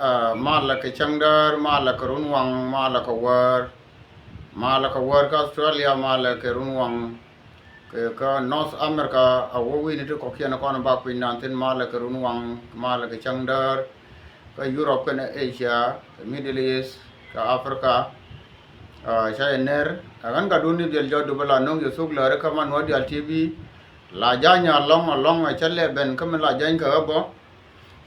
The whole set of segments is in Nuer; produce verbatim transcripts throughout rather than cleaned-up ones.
Malɛ kɛ cäŋdäär, malɛ kɛ runwaŋ, malɛ kɛ wäär, malɛ kɛ wäär kä Australia, malɛ kɛ runwaŋ kɛ kä North America. A wä wi̱ni ti kɔ̱kiɛn kɔn bak piny nan thi̱n, malɛ kɛ runwaŋ, malɛ kɛ cäŋdäär kä Europe kɛnɛ Asia, kɛ Middle East, kɛ Africa. Ca yɛ ner ɛ ɣän ka duni diɛl jɔt dup la no̱ŋ yɛ thuk lääri kä man wä dial T V. La jany alɔŋ alɔŋ ɛ cä lɛ ben kä mi la jany kɛ ɣä bä.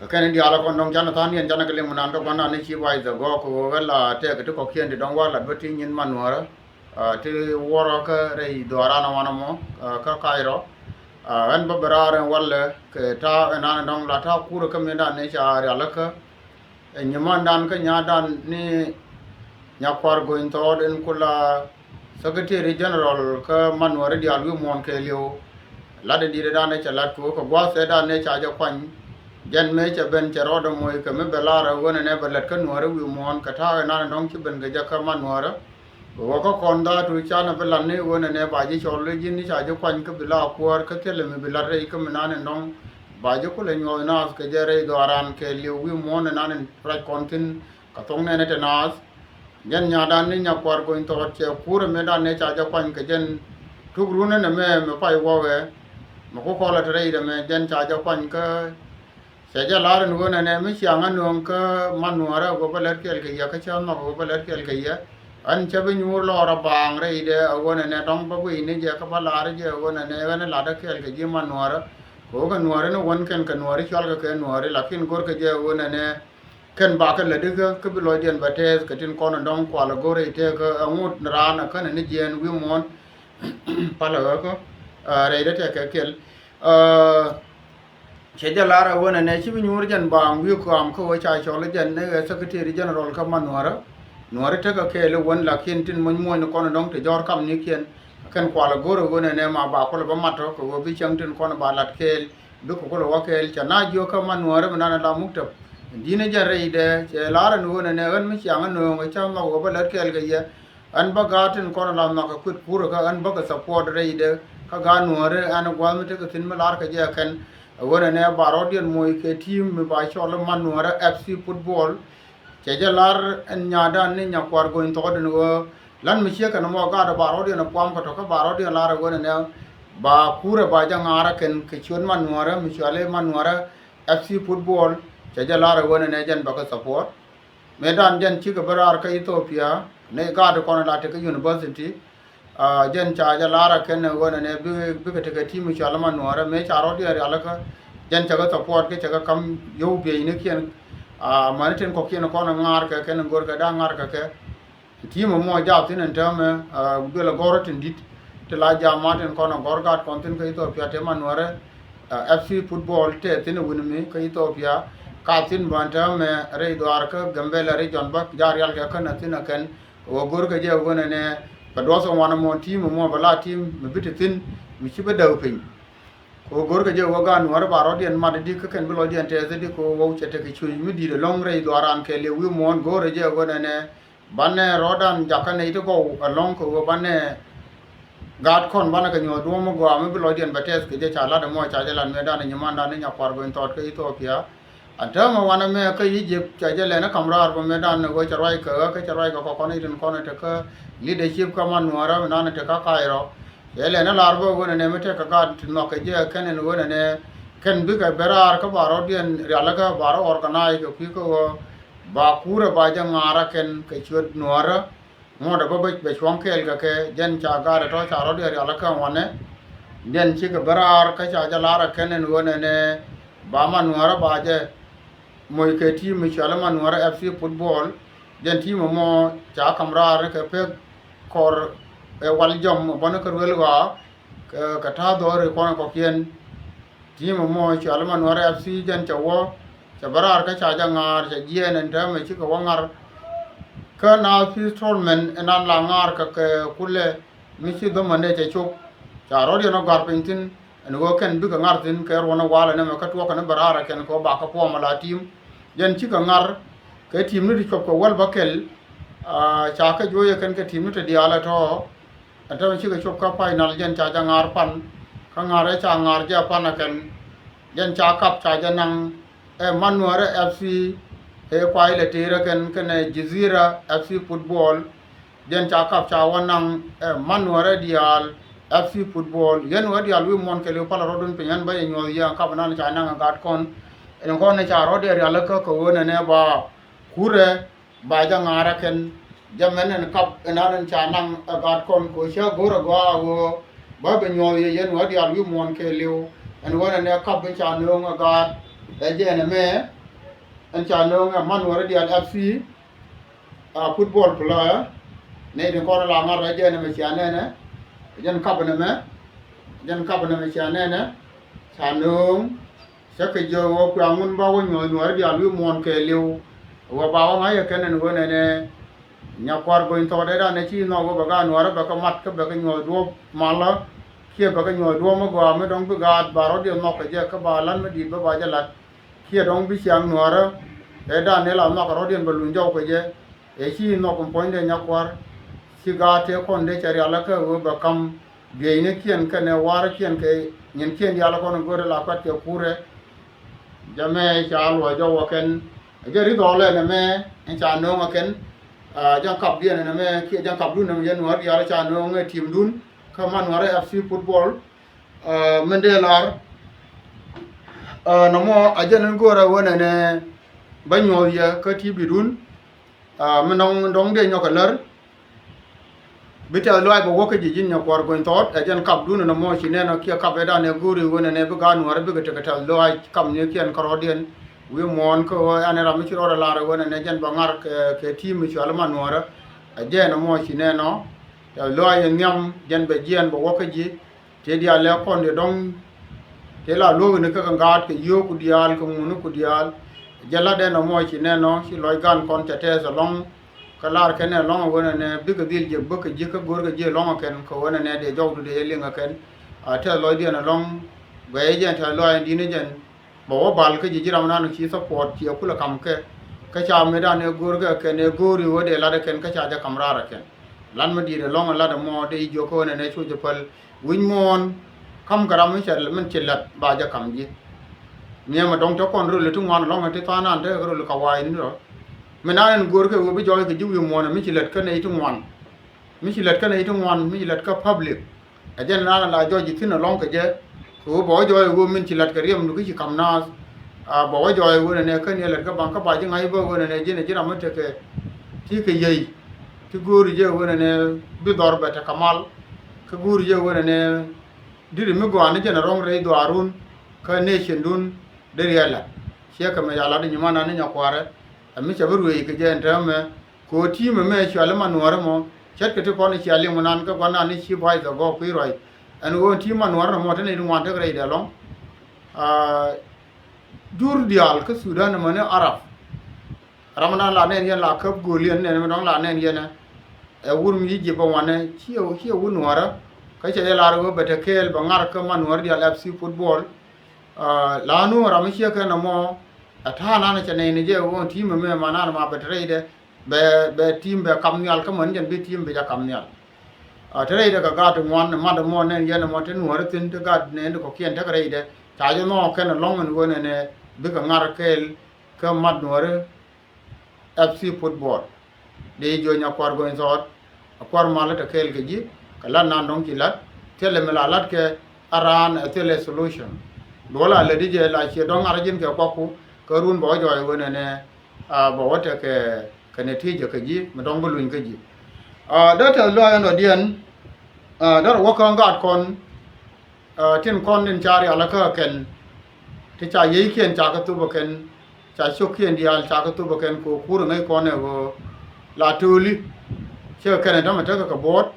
Kɛ kɛn in diaal ɛ kɔn dɔ̱ŋ canɛ tha̱a̱ŋ niɛn canɛ kɛ liŋ mi naan kä gua̱ndan ni ci wac dhɛ gɔɔk kɛ ɣöö ɣän la tɛɛk ti kɔ̱kiɛn ti dɔ̱ŋ war lat bä ti nyin man nuäärä. Ti wuɔrä kä rɛy dhuaaran ɛ wanɛ mɔ kä Kairɔ. Ɣän bä bɛ raar ɛn walɛ kɛ ta̱a̱ ɛn an ɛ dɔ̱ŋ la ta̱a̱ kurɛ kä mëëdan ni ca rialikä. Ɛ nyimandan kä nya̱a̱dan ni Nyakuar Gony Thɔɔt in ku la Secretary General kä man nuäri diaal wi̱i̱ muɔ̱ɔ̱n kɛɛliw. Lat in di̱i̱t in dan ëë cɛ lat ku kɛ gua̱a̱th ëë dan ëë ca jɛ kuany. Jɛn mëë cɛ ben cɛ rɔɔdɛ moc kɛ mi bɛ lar ɛ ɣöö nɛnɛ bɛ lät kä nuäri wi̱i̱ muɔ̱ɔ̱n kɛ ta̱a̱ in dan in dɔ̱ŋ ci ben kɛ jɛ kä man nuäri. Wä kä kɔn dhaatu canɛ bi lat ni ɣöö nɛnɛ ba ji̱ cɔl ji̱n ni ca ji̱ kuany kä bi la kuäär kä thilɛ mi bi lat rɛy kä mi nan in dɔ̱ŋ. Ba ji̱ kulɛ nyuɔth naath kɛ jɛ rɛy dhɔaaran kɛɛliw wi̱i̱ muɔ̱ɔ̱n in nan in ruac kɔn thi̱n. Kä thok nɛnɛ te naath. Jɛn nya̱a̱dan ni Nyakuar Gony Thɔɔt cɛ kuurɛ mëëdan ni ca jɛ kuany kɛ jɛn. Tuk run ɛn ɛmɛ mɛ pay wäwɛ. Mɛ ku kɔlɛ te rɛy dɛ mɛ jɛn ca jɛ kuany kä cɛ jɛ lar ɛn ɣöö nɛnɛ mi ciaŋ ɛ nööŋ kä man nuäärä ɛ ɣöö bä lät kɛɛl kɛ yɛ kä cä nhɔk ɛ ɣöö bä lät kɛɛl kɛ yɛ. Ɣän cä bi nyuur lɔɔr ɛ baaŋ rɛydɛ ɛ ɣöö nɛnɛ dɔ̱ŋ bä guiy ni jɛ kä bä lar jɛ ɛ ɣöö nɛnɛ ɣän ɛ lat ɛ kɛɛl kɛ ji̱ man nuäärä. Kɛ ɣöö kɛ nuäärä ni wän kɛn kɛ nuäärä cɔalkɛ kɛ nuäärä lakin go̱rkɛ jɛ ɛ ɣöö nɛnɛ kɛn bakɛ lätdi kä kä bi lɔcdiɛn bɛ tɛɛth kɛ tin kɔn ɛ dɔ̱ŋ kual ɛ go̱r rɛy tɛɛk kä ɛ ŋot ni raan ɛ känɛ ni jiɛɛn wi̱i̱ muɔ̱ɔ̱n. Palɛ ɣä kä rɛydɛ tɛkɛ kɛl. Cɛ jɛ lar ɛ ɣöö nɛnɛ ci bi nyuur jɛn baaŋ wi̱i̱ kɔam kä ɣöö ca cɔl jɛn ni ɣɛ Secretary General kä man nuäärä. Nuäärä tekɛ kɛɛl i̱ wän lakin tin muny muɔ̱ny ni kɔn dɔ̱ŋ te jɔ̱ɔ̱r kamnikiɛn. Kɛn kual ɛ go̱r ɛ ɣöö nɛnɛ ma ba kulɛ bä mat tɔ̱ kɛ ɣöö bi cäŋ tin kɔn ba lat kɛɛl. Bikɛ kulɛ wä kɛɛl cɛ na jiök kä man nuäärä mi nanɛ la muktäp. Di̱n ɛ jɛn rɛydɛ cɛ lar ɛn ɣöö nɛnɛ ɣän mi ciaŋ ɛ nööŋ ɛ cä nhɔk ɣöö bä lät kɛɛl kɛ yɛ. Ɣän bä gaat tin kɔn la nhɔk kɛ kuit kurɛ kä ɣän bä kɛ support rɛydɛ. Kä gaat nuäärä ɛn gua̱a̱th mi tekɛ thi̱n mi lar kɛ jɛ kɛn. Ɛ ɣöö nɛnɛ ba rɔɔdiɛn moc kɛ team mi ba cɔl i̱ man nuäärä F C football. Cɛ jɛ lar ɛn nya̱a̱dan ni Nyakuar Gony Thɔɔt ɛn ɣöö lan mi ciek kɛn mɔ gaat ɛ ba rɔɔdiɛn ɛ puam kɛ tɔ̱ kä ba rɔɔdiɛn lar ɛ ɣöö nɛnɛ ba kurɛ ba jɛ ŋa̱a̱r ɛ kɛn kɛ ciöt man nuäärä mi cɔal i̱ man nuäärä F C football. Cɛ jɛ lar ɛ ɣöö nɛnɛ jɛn bä kɛ support. Mëëdan jɛn cikɛ bä raar kä Ethiopia ni gaat kɔn la tekɛ university. Jɛn ca jɛ lar ɛ kɛn ɛ ɣöö nɛnɛ bikɛ tekɛ team cɔal i̱ man nuäärä mëë ca rɔɔdiɛn rialikä. Jɛn cɛ kɛ support kä cɛ kɛ ka̱m yio̱w bieynikiɛn. Amäni tin kɔ̱kiɛn kɔn ŋa̱a̱r kɛ kɛn go̱rkɛ da̱a̱ ŋa̱a̱r kɛ kɛ. Team ɛmɔ jap thi̱n ɛn täämɛ duël ɛ gɔ̱rä tin di̱t. Ti la jam ma tin kɔn ɛ gɔ̱r gaat kɔn thi̱n kä Ethiopia te man nuäärä. F C football te thi̱n ɛ wi̱n mi kä Ethiopia. Ka thi̱n bä ɛn täämɛ rɛy dhuaar kä Gambela region bä ja̱ rial kɛ kän ɛ thi̱n ɛ kɛn. Ɣöö go̱rkɛ jɛ ɣöö nɛnɛ bɛ duɔth ɛn wanɛ mɔ team ɛmɔ bɛ la team mi bi te thi̱n mi ci bä däk piny. Kɛ ɣöö go̱rkɛ jɛ ɣöö gaat nuäärä ba rɔɔdiɛn mat di kä kɛn bi lɔcdiɛn tɛth di kɛ ɣöö cɛ tekɛ cuc mi di̱i̱t ɛlɔ̱ŋ rɛy dhuaaran kɛɛliw wi̱i̱ muɔ̱ɔ̱n go̱rɛ jɛ ɣöö nɛnɛ banɛ rɔɔdan jakä nɛy ti gɔw ɛlɔ̱ŋ kɛ ɣöö banɛ gaat kɔn banɛ kɛ nyuɔ̱th duɔ̱ɔ̱m mi gɔaa mi bi lɔcdiɛn bɛ tɛth kɛ jɛ ca lat ɛmɔ ca jɛ lat mëëdan ɛ nyimandan ni Nyakuar Gony Thɔɔt kä Ethiopia. Ɛn täämɛ wanɛ mɛ kä Egypt ca jɛ lɛn ɛ ka̱m raar bä mëëdan ɛ ɣöö cɛ ruac kɛ ɣä kä cɛ ruac kɛ kɔkɔn i̱ tin kɔn ɛ tekä leadership kä man nuäärä mi nan ɛ tekä Kairɔ. Cɛ lɛn ɛ lar bä ɣöö nɛnɛ mi tekɛ gaat ti nhɔk kɛ jɛ kɛn ɛn ɣöö nɛnɛ kɛn bikɛ ben raar kä ba rɔɔdiɛn rialikä ba rɔ organize kɛ kui̱ kä ɣöö ba kurɛ ba jɛ ŋa̱a̱r ɛ kɛn kɛ ciöt nuäärä. Ŋuɔ̱t ɛ bä bä cuɔ̱ŋ kɛɛl kɛ kɛ jɛn ca gaat ɛ tɔ̱ ca rɔ̱diɛn rial ɛ kɛ wanɛ. Jɛn cikɛ ben raar kä ca jɛ lar ɛ kɛn ɛn ɣöö nɛnɛ ba man nuäärä ba jɛ moc kɛ team mi cɔal ɛ man nuäärä F C football. Jɛn team ɛmɔ ca ka̱m raar ni kɛ pek kɔr ɛ wal jɔm ɛ bä ni kä ruel ɣɔaa. Kɛ ta̱a̱ dhɔr ri kɔn kɔkiɛn. Team ɛmɔ cɔal i̱ Manuɛr F C jɛn cɛ wä cɛ bä raar kä ca jɛ ŋa̱a̱r cɛ jiɛɛn ɛn täämɛ cikɛ wä ŋa̱r. Kä na peace tournament ɛn an la ŋa̱a̱r kɛ kɛ kulɛ mi ci dhomandɛ cɛ cop. Ca rɔ̱diɛn ɔ gɔ̱a̱r piny thi̱n ɛn ɣöö kɛn bikɛ ŋa̱r thi̱n kɛ ruɔ̱n ɛ walɛ nɛmɛ kä tuɔɔkɛ ni bä raar ɛ kɛn kɛ ɣöö bakɛ puɔmɛ la team. Jɛn cikɛ ŋa̱r kɛ team ni ti cuɔp kɛ wäl bä kɛl. Ca kɛ juɔyɛ kɛn kɛ team ni ti diaal ɛ tɔ̱. Ɛn täämɛ cikɛ cop kä final jɛn ca jɛ ŋa̱r pan. Kä ŋa̱r ɛ ca ŋa̱r jɛ pan ɛ kɛn. Jɛn ca kap ca jɛ naŋ ɛ Manuɛr F C. Ëë kuay lɛ tëërä kɛn kɛnɛ Jazira F C football. Jɛn ca kap ca wä naŋ ɛ man nuɔrɛ diaal F C football. Yɛn wä diaal wi̱i̱ muɔ̱ɔ̱n kɛɛliw palä rɔ̱dun piny ɛn bä yɛ nyuɔ̱th yɛ kap nan ca naŋ ɛ gat kɔn. Ɛn kɔn ca rɔ̱diɛn rialikä kɛ ɣöö nɛnɛ ba kurɛ ba jɛ ŋa̱a̱rä kɛn. Jɛ mɛn ɛn kap ɛn an ɛn ca naŋ ɛ gat kɔn kɛ ɣöö cä go̱r ɛ gɔaa ɣöö bä bɛ nyuɔ̱th yɛ yɛn wä diaal wi̱i̱ muɔ̱ɔ̱n kɛɛliw. Ɛn ɣöö nɛnɛ kap ɛn ca nööŋ ɛ gat ɛ jɛ ɛn ɛmɛ. Ɛn ca nööŋ ɛ man wärä diaal F C, a football player. Nɛy tin kɔn la ŋa̱r ɛ jɛ ɛn ɛmɛ cia nɛnɛ. Jɛn kap ɛn ɛmɛ. Jɛn kap ɛn ɛmɛ cia nɛnɛ. Ca nööŋ. Cä kɛ jiök ɣöö kuɛ ŋun ba wä nyuɔ̱th nuɔ̱ɔ̱ri diaal wi̱i̱ muɔ̱ɔ̱n kɛɛliw. Wä ba wä ŋa̱c ɛ kɛn ɛn ɣöö nɛnɛ Nyakuar Gony Thɔɔt ëëdan ɛ ci nhɔk ɣöö bɛ gaat nuɔ̱ɔ̱rä bɛ kɛ mat kä bɛ kɛ nyuɔ̱th duɔ̱ɔ̱p malä. Kiɛ bɛ kɛ nyuɔ̱th duɔ̱ɔ̱p mi gɔaa mi dɔ̱ŋ bi gaat ba rɔ̱diɛn nhɔk kɛ jɛ kä ba la̱t mi di̱i̱t bä ba jɛ la̱t. Kiɛ dɔ̱ŋ bi ciaŋ nuɔ̱ɔ̱rä ëëdan ëë la nhɔk kɛ rɔ̱diɛn bɛ luny jɔw kɛ jɛ. Ëë ci nhɔk in puɔ̱nydɛ Nyakuar. Ci gaat tëë kɔn dee cɛ rialikä ɣöö bɛ ka̱m bieynikiɛn kɛnɛ wa̱rkiɛn kɛ nyinkiɛn diaal kɔn in go̱o̱rɛ la kuat kɛ kurɛ. Jɛ mɛ ca luɔc jɔw ɛ kɛn. Jɛ ri dhɔɔlɛ nɛmɛ in ca nööŋ ɛ kɛn. Jɛn kap diɛn nɛmɛ kiɛ jɛn kap dun nɛmɛ jɛ nuɔ̱ɔ̱r diaal ca nööŋ ɛ tim dun kä man nuɔ̱ɔ̱r F C football. Min dee lar nɔmɔ a jɛn in go̱o̱rɛ ɣöö nɛnɛ bä nyuɔ̱th yɛ kä T V dun. Min dɔ̱ŋ dɔ̱ŋ dee nyɔk ɛ lär. Bi tɛth luaac bɛ wä kä ji̱ ji̱n Nyakuar Gony Thɔɔt ɛ jɛn kap dun nɔmɔ ci nɛn ɔ kiɛ kap ëëdan ɛ go̱o̱ri ɣöö nɛnɛ bi gaat nuɔ̱ɔ̱rä bikɛ tekɛ tɛth luaac kap nikiɛn kärɔɔdiɛn. Wi̱i̱ muɔ̱ɔ̱n kä ɣöö ɛn ram mi ci rɔɔdɛ lar ɛ ɣöö nɛnɛ jɛn bɛ ŋa̱r kɛ, kɛ team mi cuali man nuɔ̱ɔ̱rä. Ɛ jɛn nɔmɔ ci nɛn ɔ tɛth luaac ɛ nhiam jɛn bɛ jiɛɛn bɛ wä kä ji̱. Tëë diaal lɛ kɔn diɛ dɔ̱ŋ. Tëë la luäk ni kä kɛ ŋa̱a̱t kɛ yio̱o̱ku diaal kɛ ŋuni ku diaal. Jɛ lat ɛn ɔmɔ ci nɛn ɔ ci lɔc gan kɔn cɛ tɛɛth ɛlɔ̱ŋ. Kä lar kɛn ɛlɔ̱ŋ ɛ ɣöö nɛnɛ bikɛ dhil jiɛ bäkɛ ji̱ kä go̱rkɛ ji̱ ɛlɔ̱ŋ ɛ kɛn kɛ ɣöö nɛnɛ dee jɔwdu dee jɛ liŋ ɛ kɛn. A tɛth lɔcdiɛn ɛlɔ̱ŋ guɛc jɛn tɛth lɔc ɛn di̱t ni jɛn. Bɛ wä bal kä ji̱ ji̱ ram nan ci support ci ɛ kulɛ kam kɛ. Kä ca mëëdan ɛ go̱o̱rkɛ kɛn ɛ go̱o̱ri ɣöö dee lat ɛ kɛn kä ca jɛ kam raar ɛ kɛn. Lat mi di̱i̱t ɛlɔ̱ŋ ɛ lat ɛmɔ dee ji̱ jiök kä ɣöö nɛnɛ cu jɛ päl. Wi̱c muɔ̱ɔ̱n ka̱m kɛ ram mi cɛ min ci la̱t ba jɛ ka̱m ji̱. Niɛmɛ dɔ̱ŋ te kɔn röl ti ŋuan ɛlɔ̱ŋ ti tha̱a̱ŋ nan te kɛ röl kɛ wa̱a̱ in rɔ. Mi nan ɛn go̱o̱r kɛ ɣöö bi jɔɔc kɛ ji̱ wi̱i̱ muɔ̱ɔ̱n ɛ mi ci la̱t kä nɛy ti ŋuan. Mi ci la̱t kä nɛy ti ŋuan mi ci la̱t kä public. Ɛ jɛn nan la jɔɔc ji̱ thi̱n ɛlɔ̱ŋ kɛ jɛ. Kɛ ɣöö bɛ wä jɔɔc ɣöö min ci la̱t kɛ riɛmdu kä ci ka̱m naath. A bɛ wä jɔɔc ɣöö nɛnɛ kä ni la̱t kä baŋ kä ba ji̱ ŋa̱c bä ɣöö nɛnɛ ji̱n ɛ ji̱ ram mi tekɛ. Ti kɛ yiey. Ti go̱o̱ri jɛ ɣöö nɛnɛ bi dhɔr bɛ tekɛ mal. Kä go̱o̱ri jɛ ɣöö nɛnɛ Diri mi gɔaa ni jɛn a rɔ̱ŋ rɛy dhuaarun kä nation dun dee riɛl lat. Ciɛ kɛ mɛ ca lat ni nyiman ani nyakuarɛ. Ɛ mi cɛ bi ruëëc kɛ jɛ ɛn täämɛ kɛ ɣöö ti̱i̱mɛ mɛ cuali man nuɔ̱ɔ̱rä mɔ ce̱tkɛ ti kɔn i̱ cia liŋ mi nan kä gua̱n nan i̱ ci ba̱a̱c dhɔk gɔɔk kui̱ ruac. Ɛn ɣöö ɛn ti̱i̱m man nuɔ̱ɔ̱rä mɔ te nɛy ti ŋuan tekɛ rɛydɛ ɛlɔ̱ŋ. Aa, jur diaal kä Thudan ɛmɔ ni Arab. Ram mi dɔ̱ŋ la nɛn yɛn la käp gööl yɛn nɛn mi dɔ̱ŋ la nɛn yɛn ɛ. Ɛ wur mi Egypt bɛ wanɛ ciɛ ciɛ wur nuɔ̱ɔ̱rä. Kä cɛ jɛ lar ɣöö bɛ te kɛɛl bɛ ŋar kä man nuɔ̱ɔ̱rä diaal F C football. Aa, la nu ram mi ciɛ kɛn ɛmɔ ɛ ta̱a̱ nan cɛ nɛy ni jɛ ɣöö ti̱i̱m ɛmɛ ma nan ma bɛ te rɛydɛ bɛ bɛ ti̱i̱m bɛ kam nhial kä män jɛn bi ti̱i̱m bɛ jɛ kam nhial. Aa, te rɛydɛ kɛ gaat ti ŋuan mat ɛmɔ nɛn yɛn ɛmɔ te nuɔ̱ɔ̱rä thi̱n te gaat nɛn ti kɔ̱kiɛn tekɛ rɛydɛ. Ca jɛ nhɔɔk kɛn ɛlɔ̱ŋ ɛn ɣöö nɛnɛ bikɛ ŋar kɛɛl kä mat nuɔ̱ɔ̱rä F C football. Dee jiöny a kuar gony thɔɔt a kuar mal te kɛɛl kɛ ji̱ kɛ lat nan dɔ̱ŋ ci lat. Thilɛ mi la lat kɛ a raan a thilɛ solution. Duɔl a lät di jɛ la ciɛ dɔ̱ŋ ŋa̱r ji̱n kɛ kuakku kä run bɛ wä jɔɔc wen ɛnɛ. A bɛ wä tekɛ kɛ natija kɛ ji̱ mi dɔ̱ŋ bi luny kä ji̱. A dee tɛth lɔaac ɛn dɔ̱diɛn. A dee rɔ wä kä ŋa̱a̱t kɔn. Aa, tin kɔn tin ca rial kä kɛn ti ca yiëëkiɛn ca kä thop ɛ kɛn ca cio̱kkiɛn diaal ca kä thop ɛ kɛn kɛ ɣöö kuur ɛ ŋäc kɔn ɛ ɣöö la tööli. Cɛ kɛ kɛn ɛ tämɛ tekɛ kɛ buɔ̱ɔ̱t.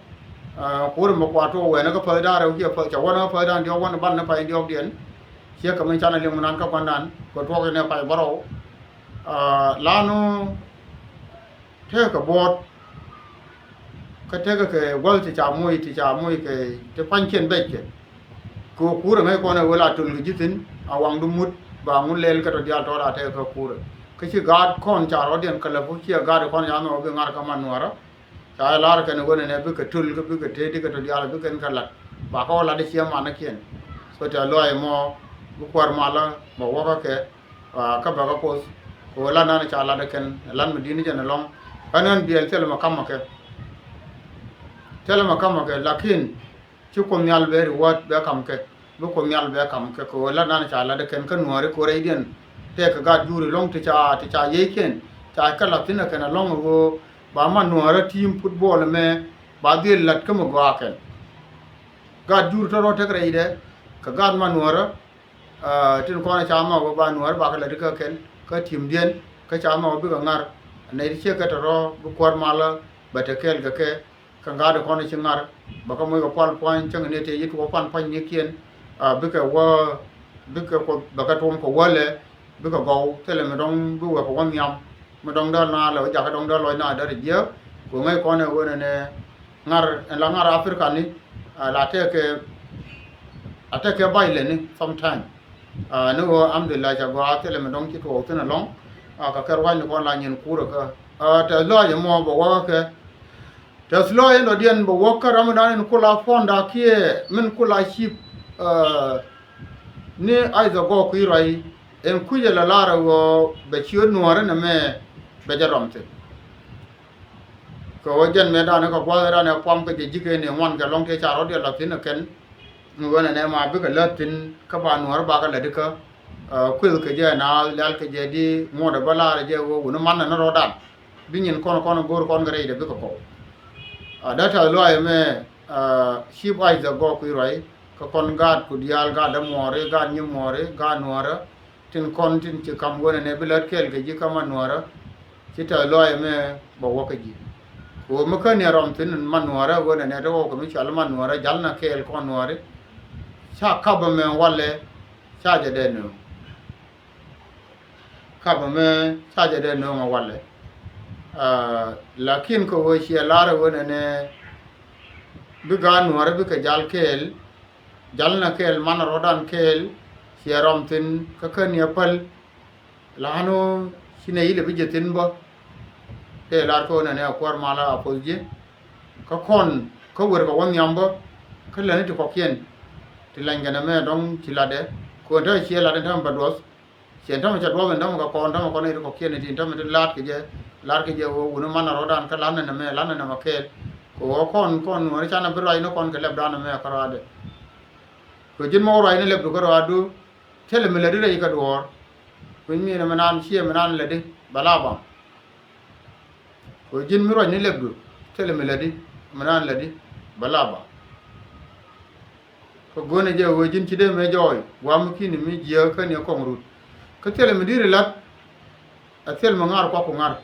Aa, kuur ɛmɛ kua tuɔɔk wɛɛnɛ kä päth da̱ŋ rɛw kiɛ päth ca wänɛ kä päth da̱ŋ diɔ̱k wänɛ banɛ pay diɔ̱k diɛn. Ciɛ kɛ mi canɛ liŋ mi nan kä gua̱ndan kɛ tuɔɔk inɛ pay bärɔw. Aa, lanu Tekɛ kɛ buɔ̱ɔ̱t kä tekɛ kɛ gua̱th ti ca moc ti ca moc kɛ ti pa̱nykiɛn bɛckɛ. Kɛ ɣöö kuurɛ ŋäc kɔn ɛ ɣöö la töl kɛ ji̱ thi̱n a waŋdu mut ba ŋun lɛl kɛ tɔ diaal tɔɔt a tekɛ kɛ kuurɛ. Kä ci gaat kɔn ca rɔ̱diɛn kɛ läpu ciɛ gaat kɔn ca nhɔk bi ŋa̱r kä man nuɔ̱ɔ̱rä. Ca lar kɛn ɣöö nɛnɛ bikɛ töl kä bikɛ tëëdi kɛ tɔ diaal bikɛn kɛ lat ba kä wä lat i̱ ciɛ manikiɛn. So tɛ luaac mɔ bi kuäär malä bɛ wäkä kɛ. Aa, kä bɛ kä poth Kɛ ɣöö lat nan ca lat ɛ kɛn, lat mi di̱t ni jɛn ɛlɔ̱ŋ. Ɛn ɣän biɛl thilɛ mɛ kamɛ kɛ. Thilɛ mɛ kamɛ kɛ, lakin ci Kuoth Nhial bɛ reward, bɛ kam kɛ. Bi Kuoth Nhial bɛ kam kɛ kɛ ɣöö lat nan ca lat ɛ kɛn kä Nuääri kɛ ɣöö rɛydiɛn tëëkɛ gaat juri ɛlɔ̱ŋ ti ca, ti ca yiëëkiɛn ca kɛ la̱th thi̱n ɛ kɛn ɛlɔ̱ŋ ɛ ɣöö ba man Nuäärä team football ɛmɛ ba dhil la̱t kä mi gɔaa kɛn. Gaat juri tɔ̱ rɔ tek rɛydɛ kɛ gaat man Nuäärä. Ah, tin kɔn ca nhɔk ba Nuäär bakɛ lät kä kɛn kä timdiɛn, kä ca nhɔk bikɛ ŋar. Nɛy ti ciek kɛ tɔ̱ rɔ bi kuäär malä bɛ te kɛɛl kɛ kɛ, kä ŋa̱t kɔn ci ŋar bɛ kä moc kɛ pual pua̱ny cäŋ ni tëë yi tuɔɔk pan pua̱nynikiɛn. Ah, bikɛ wä, bikɛ Kuoth bɛ kɛ tuɔm kɛ wälɛ, bikɛ gɔw thilɛ mi dɔ̱ŋ bi wek kɛ wä nhiam. Mi dɔ̱ŋ dee naath lɛ wä jakä dɔ̱ŋ dee lɔc naath dee rɛ jiääk. Kɛ ŋäc kɔn ɛ ɣöö nɛnɛ ŋar, ɛn la ŋar Africa ni, ah, la tekɛ, a tekɛ bailɛ ni sometime. Ah, ni ɣöö alhamdulillah ca gɔaa thilɛ mi dɔ̱ŋ ci tuɔɔk thi̱n ɛlɔ̱ŋ. Ah, kɛ kɛ ruac ni kɔn la nyin kurɛ kä. Ah, tɛth lɔaac ɛmɔ bɛ wäkä kɛ. Tɛth lɔaac ɛn dɔ̱diɛn bɛ wäkä ram mi dan ɛn kula founder kiɛ min kula chief, ah, ni Isaac Gɔɔk Kuiruac ɛn kucɛ la lar ɛ ɣöö bɛ ciöt Nuäärä nɛmɛ bɛ jɛ rɔm thi̱n. Kɛ ɣöö jɛn mëë danɛ kɛ gua̱th danɛ puam kɛ jɛ ji̱ kɛ ni ŋuan kɛ lɔ̱ŋ tëë ca rɔ̱diɛn la̱th thi̱n ɛ kɛn. Ɣöö nɛnɛ ma bikɛ lät thi̱n kä ba Nuäärä bakɛ lät ikä. Ah, kuëth kɛ jɛ naath, lial kɛ jɛ di ŋuɔ̱t ɛ bä lar ɛ jɛ ɣöö wuni man nɛ ni rɔ̱dan. Bi nyin kɔn kɔn go̱o̱r kɔn kɛ rɛydɛ bikɛ kɔw. Ah, dee tɛth lɔaac ɛmɛ, ah, chief Isaac Gɔɔk Kuiruac, kä kɔn gaat ku diaal, gaat dämuɔɔri, gaat nyimuɔɔri, gaat Nuäärä. Tin kɔn tin ci kam ɣöö nɛnɛ bi lät kɛɛl kɛ ji̱ kä man Nuäärä. Ci tɛth lɔaac ɛmɛ bɛ wäkä ji̱. Kɛ ɣöö mi kä ni rɔm thi̱n man Nuäärä ɣöö nɛnɛ te ɣɔw kɛ mi cɔal man Nuäärä, ja̱lnɛ kɛɛl kɔn Nuääri. Ca kap ɛmɛ walɛ, ca jɛ dee nööŋ. Kap ɛmɛ ca jɛ dee nööŋ ɛ walɛ. Ah, lakin kɛ ɣöö ciɛ lar ɛ ɣöö nɛnɛ bi gaat Nuäärä bikɛ jal kɛɛl, ja̱lnɛ kɛɛl, manɛ rɔ̱dan kɛɛl, ciɛ rɔm thi̱n kä kä ni ɛ päl. Lanu ci nɛy ilɛ bi jɛ thi̱n bä. Tëë lar kä ɣöö nɛnɛ a kuäär malä a poth ji̱. Kä kɔn kä wer kɛ wä nhiam bä. Kä lätni ti kɔ̱kiɛn ti lɛny kɛn ɛmɛ dɔ̱ŋ ci latdɛ. Kɛ ɣöö ɛn täämɛ ciɛ lat ɛn täämɛ bɛ duɔth. Ciɛ ɛn täämɛ cɛ duɔth ɛn täämɛ kɛ kɔn, täämɛ kɔn nɛy ti kɔ̱kiɛn ti ɛn täämɛ ti la̱t kɛ jɛ. La̱t kɛ jɛ ɣöö wuni manɛ rɔ̱dan kä la̱tnɛ nɛmɛ, la̱tnɛ nɛmɛ kɛɛl. Kɛ ɣöö kɔn, kɔn Nuääri canɛ bi ruacni kɔn kɛ lɛpdan ɛmɛ kärɔaadɛ. Kɛ ji̱n mɔ ruacni lɛpdu kärɔaadu. Thilɛ mi lätdi rɛy kä duɔ̱ɔ̱r. Kui̱ny mi nɛ mi naan ciɛ mi naan lätdi bɛ la baŋ. Kɛ ji̱n mi ruacni lɛpdu thilɛ mi lätdi mi naan lätdi bɛ la baŋ. Kɛ go̱o̱nɛ jɛ ɣöö ji̱n ci dee mëë jɔɔy gua̱a̱m mi ki̱ni mi jiääk kä ni kɔŋ rut. Kä thilɛ mi di̱t ri la̱t. Ɛ thil mi ŋa̱r kuak ku ŋa̱r.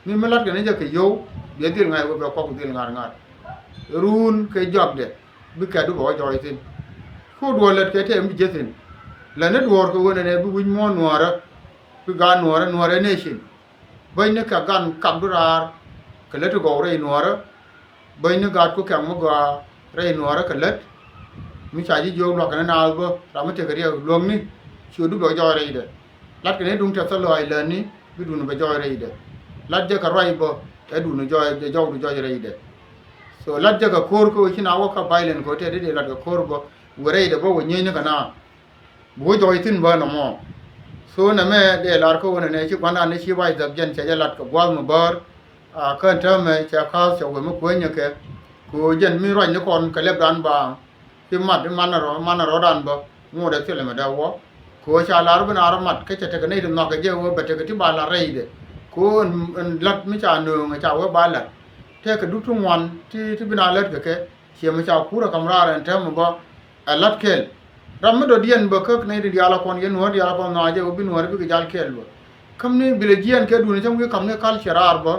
Mi mi la̱tkɛ ni jɛ kɛ yio̱w, biɛ dhil ŋa̱c wä bɛ kuak ku dhil ŋa̱r ŋa̱r. Ruun kɛ jɔakdɛ, bi kɛ̈tdu bɛ wä jɔɔc thi̱n. Ku duɔl lät kɛ tɛm bi jiäk thi̱n. Lät ni duɔ̱ɔ̱r kɛ ɣöö nɛnɛ bi wi̱c muɔ̱ɔ̱n Nuäärä, bi gaat Nuäärä, Nuäärä nation. Bäny ni kɛ gan kakdu raar, kɛ lät ti gɔw rɛy Nuäärä. Bäny ni gaatku kɛ̈ŋ mi gɔaa rɛy Nuäärä kɛ lät. Mi ca ji̱ jiök lua̱k kɛn naath bä, ram mi tekɛ riɛk luäŋni, ciötdu bɛ jɔɔc rɛydɛ. Latkɛ ni duŋ tɛth thilɔaac lätni, bi duŋni bɛ jɔɔc rɛydɛ. Lat jɛ kɛ ruac bä, ɛ duŋni jɔɔc, jɛ jɔɔkdu jɔɔc rɛydɛ. So lat jɛ kɛ ko̱r kä ɣöö ci na wä kä violent kɛ ɣöö tɛth di dee lat kɛ ko̱r bä, wä rɛydɛ bä wä nyiecni kɛ naath. Bi wä jɔɔc thi̱n bä nɔmɔ. So nɛmɛ dee lar kä ɣöö nɛnɛ ci gua̱ndan ni ci ruac dhäk jɛn cɛ jɛ lat kɛ gua̱a̱th mi bäär. A, kä ɛn täämɛ cɛ ka̱a̱th cɛ wee mi kuenyɛ kɛ. Kɛ ɣöö jɛn mi ruacni kɔn kɛ lɛpdan ba. Ci mat i̱ manɛ rɔ, manɛ rɔ̱dan bä. Ŋot ɛ thilɛ mɛ dee wä. Kɛ ɣöö ca lar bi naar mat kä cɛ tekɛ nɛy ti nhɔakɛ jɛ ɣöö bɛ tekɛ ti ba lar rɛydɛ. Kɛ ɣöö ɛn, ɛn la̱t mi ca nööŋɛ ca wee ba la̱t. Tëëkɛ dup ti ŋuan ti, ti bi na lät kɛ kɛ. Ciɛ mi ca kur ɛ ka̱m raar ɛn täämɛ bä. Ɛ la̱t kɛl. Ram mi dɔ̱diɛn bä kä nɛy ti diaal a kɔn yɛn Nuäär diaal a kɔn nhɔaacɛ ɣöö bi Nuäär bikɛ jal kɛɛl bä. Käm ni bi lɛ jiɛɛn kɛ duuni cäŋ wi̱i̱ ka̱m ni culture raar bä.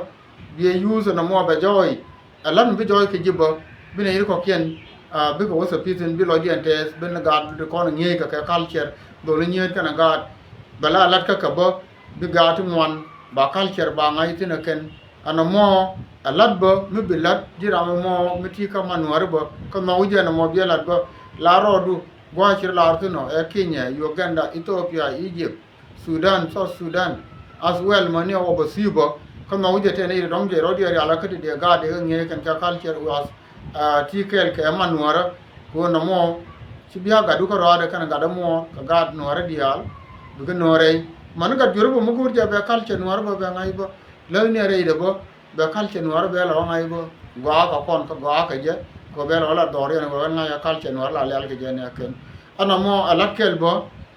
Bi ɛ use ɛn ɛmɔ bɛ jɔɔy. Ɛ la̱t mi bi jɔɔy kɛ ji̱ bä. Bi nɛy ti kɔ̱kiɛn, a, bikɛ wä thäpithin bi lɔcdiɛn tɛɛth bi ni gaat ti kɔn ŋi̱eec kɛ kɛ culture. Dholi nyieet kɛnɛ gaat. Bɛ la la̱t kä kɛ bä. Bi gaat ti ŋuan. Ba culture ba ŋa̱c thi̱n ɛ kɛn. Ɛn ɛmɔ ɛ la̱t bä mi bi la̱t ji̱ ram ɛmɔ mi ti kä man Nuääri bä kä nhɔk wi̱c ɛn ɛmɔ bi ɛ la̱t bä. La rɔɔdu gua̱a̱c ci rɔ laar thi̱n ɔ ɛ Kenya, Uganda, Ethiopia, Egypt, Sudan, South Sudan, as well mäni ɛ wä bä thi̱i̱ bä. Kä nhɔk wi̱c ɛ tɛn i̱ dɔ̱ŋ jɛ rɔɔdiɛ rial kä ti dee gaat dee kä ŋi̱eec kɛn kä culture was, a, ti kɛɛl kɛ man Nuäärä. Kɛ ɣöö nɔmɔ ci bia gatdu kä rɔaadɛ kɛn gat ɛmɔ kɛ gaat Nuäärä diaal. Bikɛ nööŋ rɛy. Mani gat juɔri bä mi go̱o̱r jɛ bɛ culture Nuäärä bä bɛ ŋa̱c bä. Läthni a rɛydɛ bä bɛ culture Nuäärä bɛ la wä ŋa̱c bä. Gɔaa kɛ kɔn kä gɔaa kɛ jɛ kɛ bɛ la wä la dhɔr yɛn kɛ wä ŋa̱c a culture Nuäärä la lial kɛ jɛ ni a kɛn. Ɛn amɔ a lat kɛl bä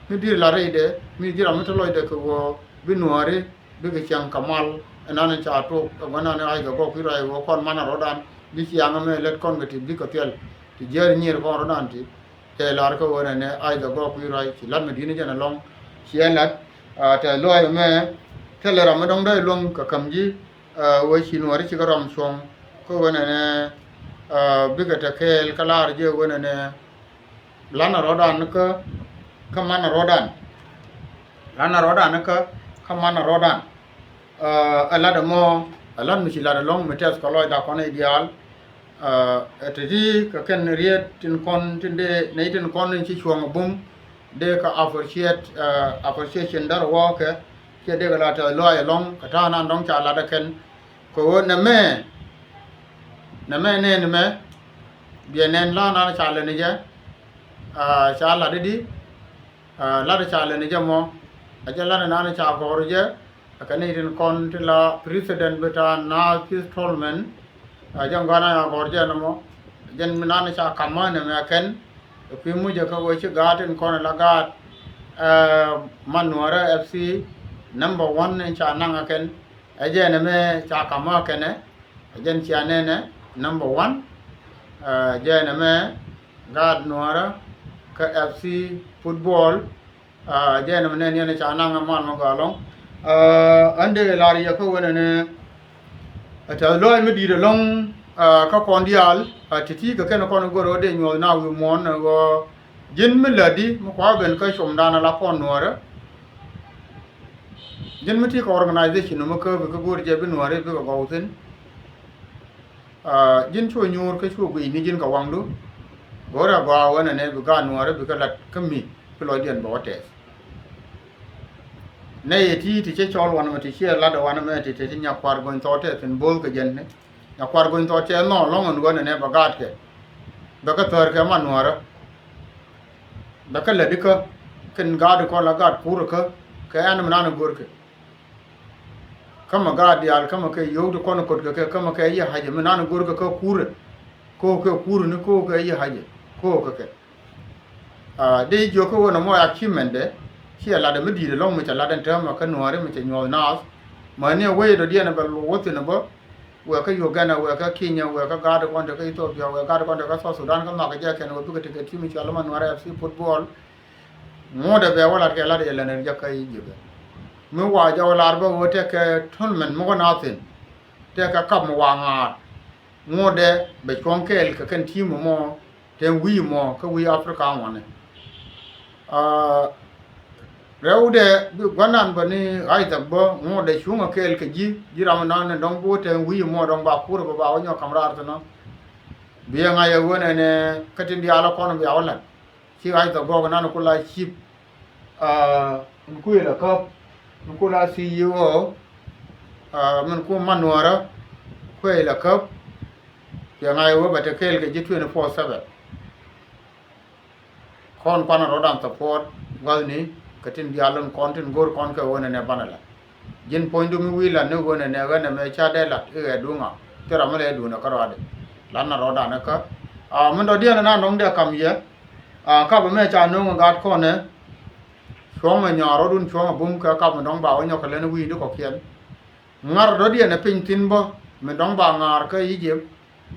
mi di̱i̱r la rɛydɛ mi ji̱ ram mi te lɔcdɛ kɛ ɣöö bi Nuääri bikɛ cieŋ kɛ mal. Ɛn nan ca tok ɛ gua̱n nan Isaac Gɔk Kui̱ Ruac ɣöö kɔn man a rɔ̱dan bi ciaŋ ɛmɛ lät kɔn kɛ ti bikɛ thil ti jiääri nyier kɔn rɔ̱dan ti. Tɛ lar kä ɣöö nɛnɛ Isaac Gɔk Kui̱ Ruac ci lat mi di̱t ni jɛn ɛlɔ̱ŋ. Ciɛ lat tɛ luaac ɛmɛ thilɛ ram mi dɔ̱ŋ dee luäŋ kɛ käm ji̱. Ɣöö ci Nuääri cikɛ ram cuɔ̱ŋ kä ɣöö nɛnɛ bikɛ te kɛɛl kä lar jɛ ɣöö nɛnɛ lanɛ rɔ̱dan kä kä manɛ rɔ̱dan. Lanɛ rɔ̱dan kä kä manɛ rɔ̱dan. Ɛ lat ɛmɔ ɛ lat mi ci lat ɛlɔ̱ŋ mi tɛth kɛ lɔcda kɔn i̱ diaal. Ɛ te ti kɛ kɛn riet tin kɔn tin dee nɛy tin kɔn in ci cuɔ̱ŋ ɛ bum dee kɛ appreciate, appreciation därɛ wä kɛ ciɛ dee kɛ la tɛth lɔaac ɛlɔ̱ŋ kɛ ta̱a̱ nan dɔ̱ŋ ca lat ɛ kɛn. Kɛ ɣöö nɛmɛ nɛmɛ nɛn mɛ biɛ nɛn la nan ca lɛ ni jɛ. Ca lat di di lat ca lɛ ni jɛ mɔ a jɛ lat nan ca gɔr jɛ. Ɛ kɛ ni tin kɔn ti la president bi ta na Keith Tolman. A jɛ ŋuan a gɔr jɛ nɔmɔ jɛn mi nan ca kamä nɛmɛ kɛn. Ɛ kui̱ mucɛ kä ɣöö ci gaat tin kɔn la gaat man Nuäärä F C number one in ca naŋ a kɛn. Ɛ jɛn ɛmɛ ca kamä kɛnɛ ɛ jɛn cia nɛnɛ number one. Ɛ jɛn ɛmɛ gaat Nuäärä kä F C football. Ɛ jɛn ɛmɛ nɛn yɛn ca naŋ ɛ mal mɛ gɔaa ɛlɔ̱ŋ. Ɛ ɣän dee lar yɛ kä wen ɛnɛ ɛ tɛth lɔɔc mi di̱i̱t ɛlɔ̱ŋ. Ɛ kä kɔn diaal ɛ ti̱ti̱ kɛ kɛn kɔn go̱r ɣä dee nyuɔ̱th na wi̱i̱ muɔ̱ɔ̱n ɛ ɣöö ji̱n mi lätdi mi kua ben kä comdan ala kɔn Nuäärä. Ji̱n mi ti kɛ organization mi kä bi kä go̱o̱r jɛ bi Nuääri bikɛ gɔw thi̱n. Ji̱n cuɔ nyuur kä cuɔ guic ni ji̱n kɛ waŋdu. Go̱o̱r a gɔaa wänɛ nɛ bi gaat Nuääri bikɛ lat kä mi kä lɔcdiɛn bɛ wä tɛth. Nɛ yɛ ti ti cɛ cɔl wanɛ mɛ ti ciɛ lat wanɛ mɛ ti ti ti Nyakuar Gony Thɔɔk tɛth thi̱n bo̱o̱th kɛ jɛn ni. Nyakuar Gony Thɔɔk tɛth nɔ lɔŋ ɛn wänɛ nɛ bɛ gaatkɛ. Bɛ kä thäär kɛ man Nuäärä. Bɛ kä lätdi kä kɛn gaat kɔn la gaat kur kä kɛ ɛn mi nan go̱rkɛ. Kä mɛ gaat diaal kä mɛ kɛ yio̱w ti kɔn ko̱tkɛ kɛ kä mɛ kɛ yɛ ha̱cɛ mi nan go̱rkɛ kä kur. Ko̱o̱kɛ kur ni ko̱o̱kɛ yɛ ha̱cɛ ko̱o̱kɛ kɛ. Dee jiök kä wen ɛmɔ achievement dɛ ciɛ latdɛ mi di̱i̱t ɛlɔ̱ŋ mi cɛ latdɛ täämɛ kä Nuääri mi cɛ nyuɔ̱th naath. Mäni ɛ wec dɔ̱diɛn ɛ bɛ luɔth thi̱n ɛ bä. Wek kä Uganda, wek kä Kenya, wek kä gaat kɔn te kä Ethiopia, wek gaat kɔn te kä South Sudan kä nhɔakɛ jɛ kɛn wek bikɛ tekɛ team cɔal i̱ Manuɛr F C football. Ŋuɔ̱tdɛ bɛ wä lat kɛ lat yɛ lɛn jɛ kä Egypt. Mi wa jɔw lar bä wä tekɛ tournament mi wä na thin. Tekɛ cup mi wa ŋa̱a̱r. Ŋuɔ̱tdɛ bɛ cuɔ̱ŋ kɛɛl kɛ kɛn team mɔ. Tɛn wi̱i̱ mɔ kä wi̱i̱ Africa ŋuɔ̱ni. Rɛwdɛ bi gua̱nan bä ni Isaac bä ŋuɔ̱tdɛ cuŋä kɛɛl kɛ ji̱ ji̱ ram nan ni dɔ̱ŋ bi wä tɛn wi̱i̱ mɔ dɔ̱ŋ ba kur bä ba wä nyɔk kam raar thin ɔ. Bi ɛ ŋa̱c ɛ wen ɛn kä tin diaal ɔ kɔn bia wä la̱t. Ci Isaac gɔɔk nan ku la cip. Min kuëë la käp min ku la C E O. Min ku man nuɔrä kuëë la käp. Piɛ ŋa̱c ɛ wä bɛ te kɛɛl kɛ ji̱ twenty four seven. Kɔn kuanɛ rɔ̱dan support gua̱thni kɛ tin diaal in kɔn tin go̱r kɔn kɛ ɣöö nɛnɛ banɛ la. Ji̱n puɔ̱nydu mi wi̱i̱ lat ni ɣöö nɛnɛ ɣän ɛmɛ ca dee lat i̱ ɣɛ duŋa. Thil ram mi lɛ duundɛ kä rɔ̱a̱dɛ. Lat na rɔ̱dan ikä. A min dɔ̱diɛn ɛn a nɔŋ dee kam yɛ. A kap ɛmɛ ca no̱o̱ŋ ɛ gaat kɔnɛ. Cuɔ̱ŋ mɛ nyɔaar rɔ̱dun cuɔ̱ŋ ɛ bum kɛ kap mi dɔ̱ŋ ba wä nyɔk kɛ lɛn wi̱i̱di kɔ̱kiɛn. Ŋa̱r dɔ̱diɛn ɛ piny thi̱n bä mi dɔ̱ŋ ba ŋa̱r kä Egypt.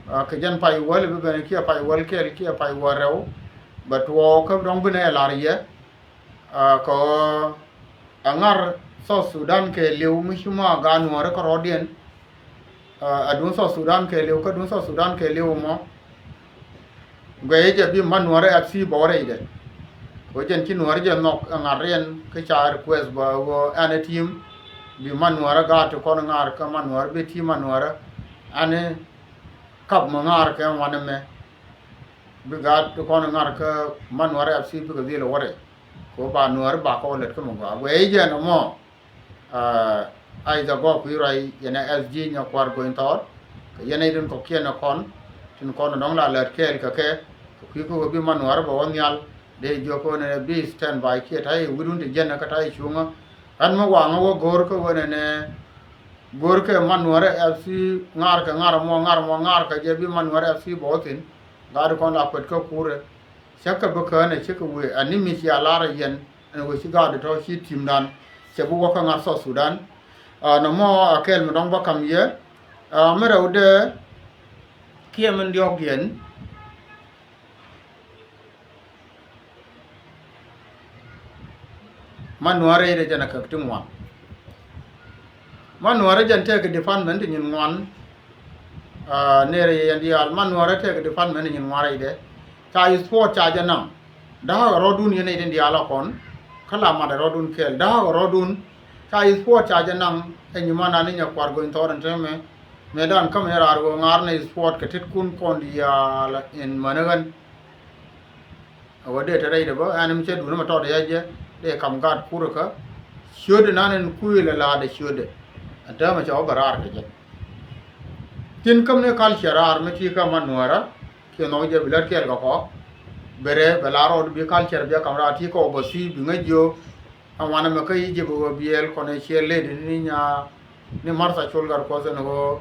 Kɛ jɛn pay wäl bi ben kiɛ pay wäl kɛl kiɛ pay wäl rɛw. Bɛ tuɔɔk kä dɔ̱ŋ bi nɛ lar yɛ. Kɛ ɣöö ɛ ŋa̱r South Sudan kɛɛliw mi ci mɔ a gaat nuɔ̱ɔ̱ri kärɔɔdiɛn. Ɛ duŋ South Sudan kɛɛliw kä duŋ South Sudan kɛɛliw mɔ. Guɛy jɛ bi man nuɔ̱ɔ̱ri F C bɛ wä rɛydɛ. Kɛ ɣöö jɛn ci nuɔ̱ɔ̱ri jɛ nhɔk ɛ ŋa̱r riɛn kä ca request bä ɣöö ɛn ɛ team. Bi man nuɔ̱ɔ̱ri gaat ti kɔn ŋa̱r kä man nuɔ̱ɔ̱ri bi team man nuɔ̱ɔ̱ri ɛn ɛ kap mi ŋa̱r kɛ ŋuan ɛmɛ. Bi gaat ti kɔn ŋa̱r kä man nuɔ̱ɔ̱ri F C bikɛ dhil ɛ wä rɛy. Kɛ ɣöö ba nuɔ̱ɔ̱ri ba kɛ wä lät kä mi gɔaa guɛy jɛ nɔmɔ. Isaac Gɔɔk Kui̱ Ruac yɛn ɛ S G Nyakuar Gony Thɔɔk. Kɛ yɛn ɛ tin kɔ̱kiɛn ɛ kɔn tin kɔn ɛ dɔ̱ŋ la lät kɛɛl kɛ kɛ. Kɛ kui̱ kä ɣöö bi man nuɔ̱ɔ̱ri bɛ wä nhial dee jiök kä ɣöö nɛnɛ bi stand by kiɛ ta̱yɛ wi̱dun ti jiɛn kä ta̱yɛ cuŋä. Ɛn mi waŋä wä go̱o̱r kä ɣöö nɛnɛ go̱o̱r kɛ Man Nuäärä F C ŋa̱r kɛ ŋa̱r mɔ ŋa̱r mɔ ŋa̱r kɛ jɛ bi Man Nuäärä F C bɔ̱ thi̱n. Gaat kɔn la kuet kä kurɛ. Cä kɛ bi kään ɛ cä kɛ wee ani mi cia lar ɛ yɛn ɛn ɣöö ci gaat tɔ̱ ci ti̱mdan cɛ bi wä kä ŋa̱r South Sudan. Aa, nɔmɔ a kɛl mi dɔ̱ŋ bä ka̱m yɛ. Aa, mi rɛwdɛ kiɛ min diɔ̱ɔ̱kdiɛn. Man Nuäärä rɛydɛ jɛn a käk ti ŋuan. Man Nuäärä jɛn tëëkɛ department ti nyin ŋuan. Aa, nɛrɛ yɛn diaal Man Nuäärä tëëkɛ department ti nyin ŋuan rɛydɛ. Ca yi support ca jɛ naŋ. Da̱a̱kɛ rɔ̱dun yɛn nɛy tin diaal a kɔn. Kä la mat ɛ rɔ̱dun kɛɛl. Da̱a̱kɛ rɔ̱dun. Ca yi support ca jɛ naŋ. Ɛ nyimandan ni nyɛ kuar go̱ny thɔɔr in täämɛ. Mëëdan kä mëë raar ɣöö ŋa̱r nɛy support kɛ tetkun kɔn diaal in mäni ɣän. A wä dee te rɛydɛ bä ɛn mi cɛ duundä ma tɔɔdɛ ya jɛ dee kam gaat kurɛ kä ciötdɛ nan ɛn kuëël ɛ la̱a̱dɛ ciötdɛ. Ɛn täämɛ cɛ wä bɛ raar kɛ jɛ. Tin käm ni culture raar mi ti kä Man Nuäärä kiɛ nhɔk jɛ bi lät kɛɛl kɛ kɔ. Bɛ rɛ bɛ la rɔɔd bi culture bia kam raar ti kä overseas bi ŋäc jiök. Ɛn wanɛ mɛ kä Egypt ɣöö biɛɛl kɔnɛ ciɛ lady ni nya ni Martha Col Gatkuɔth ɛn ɣöö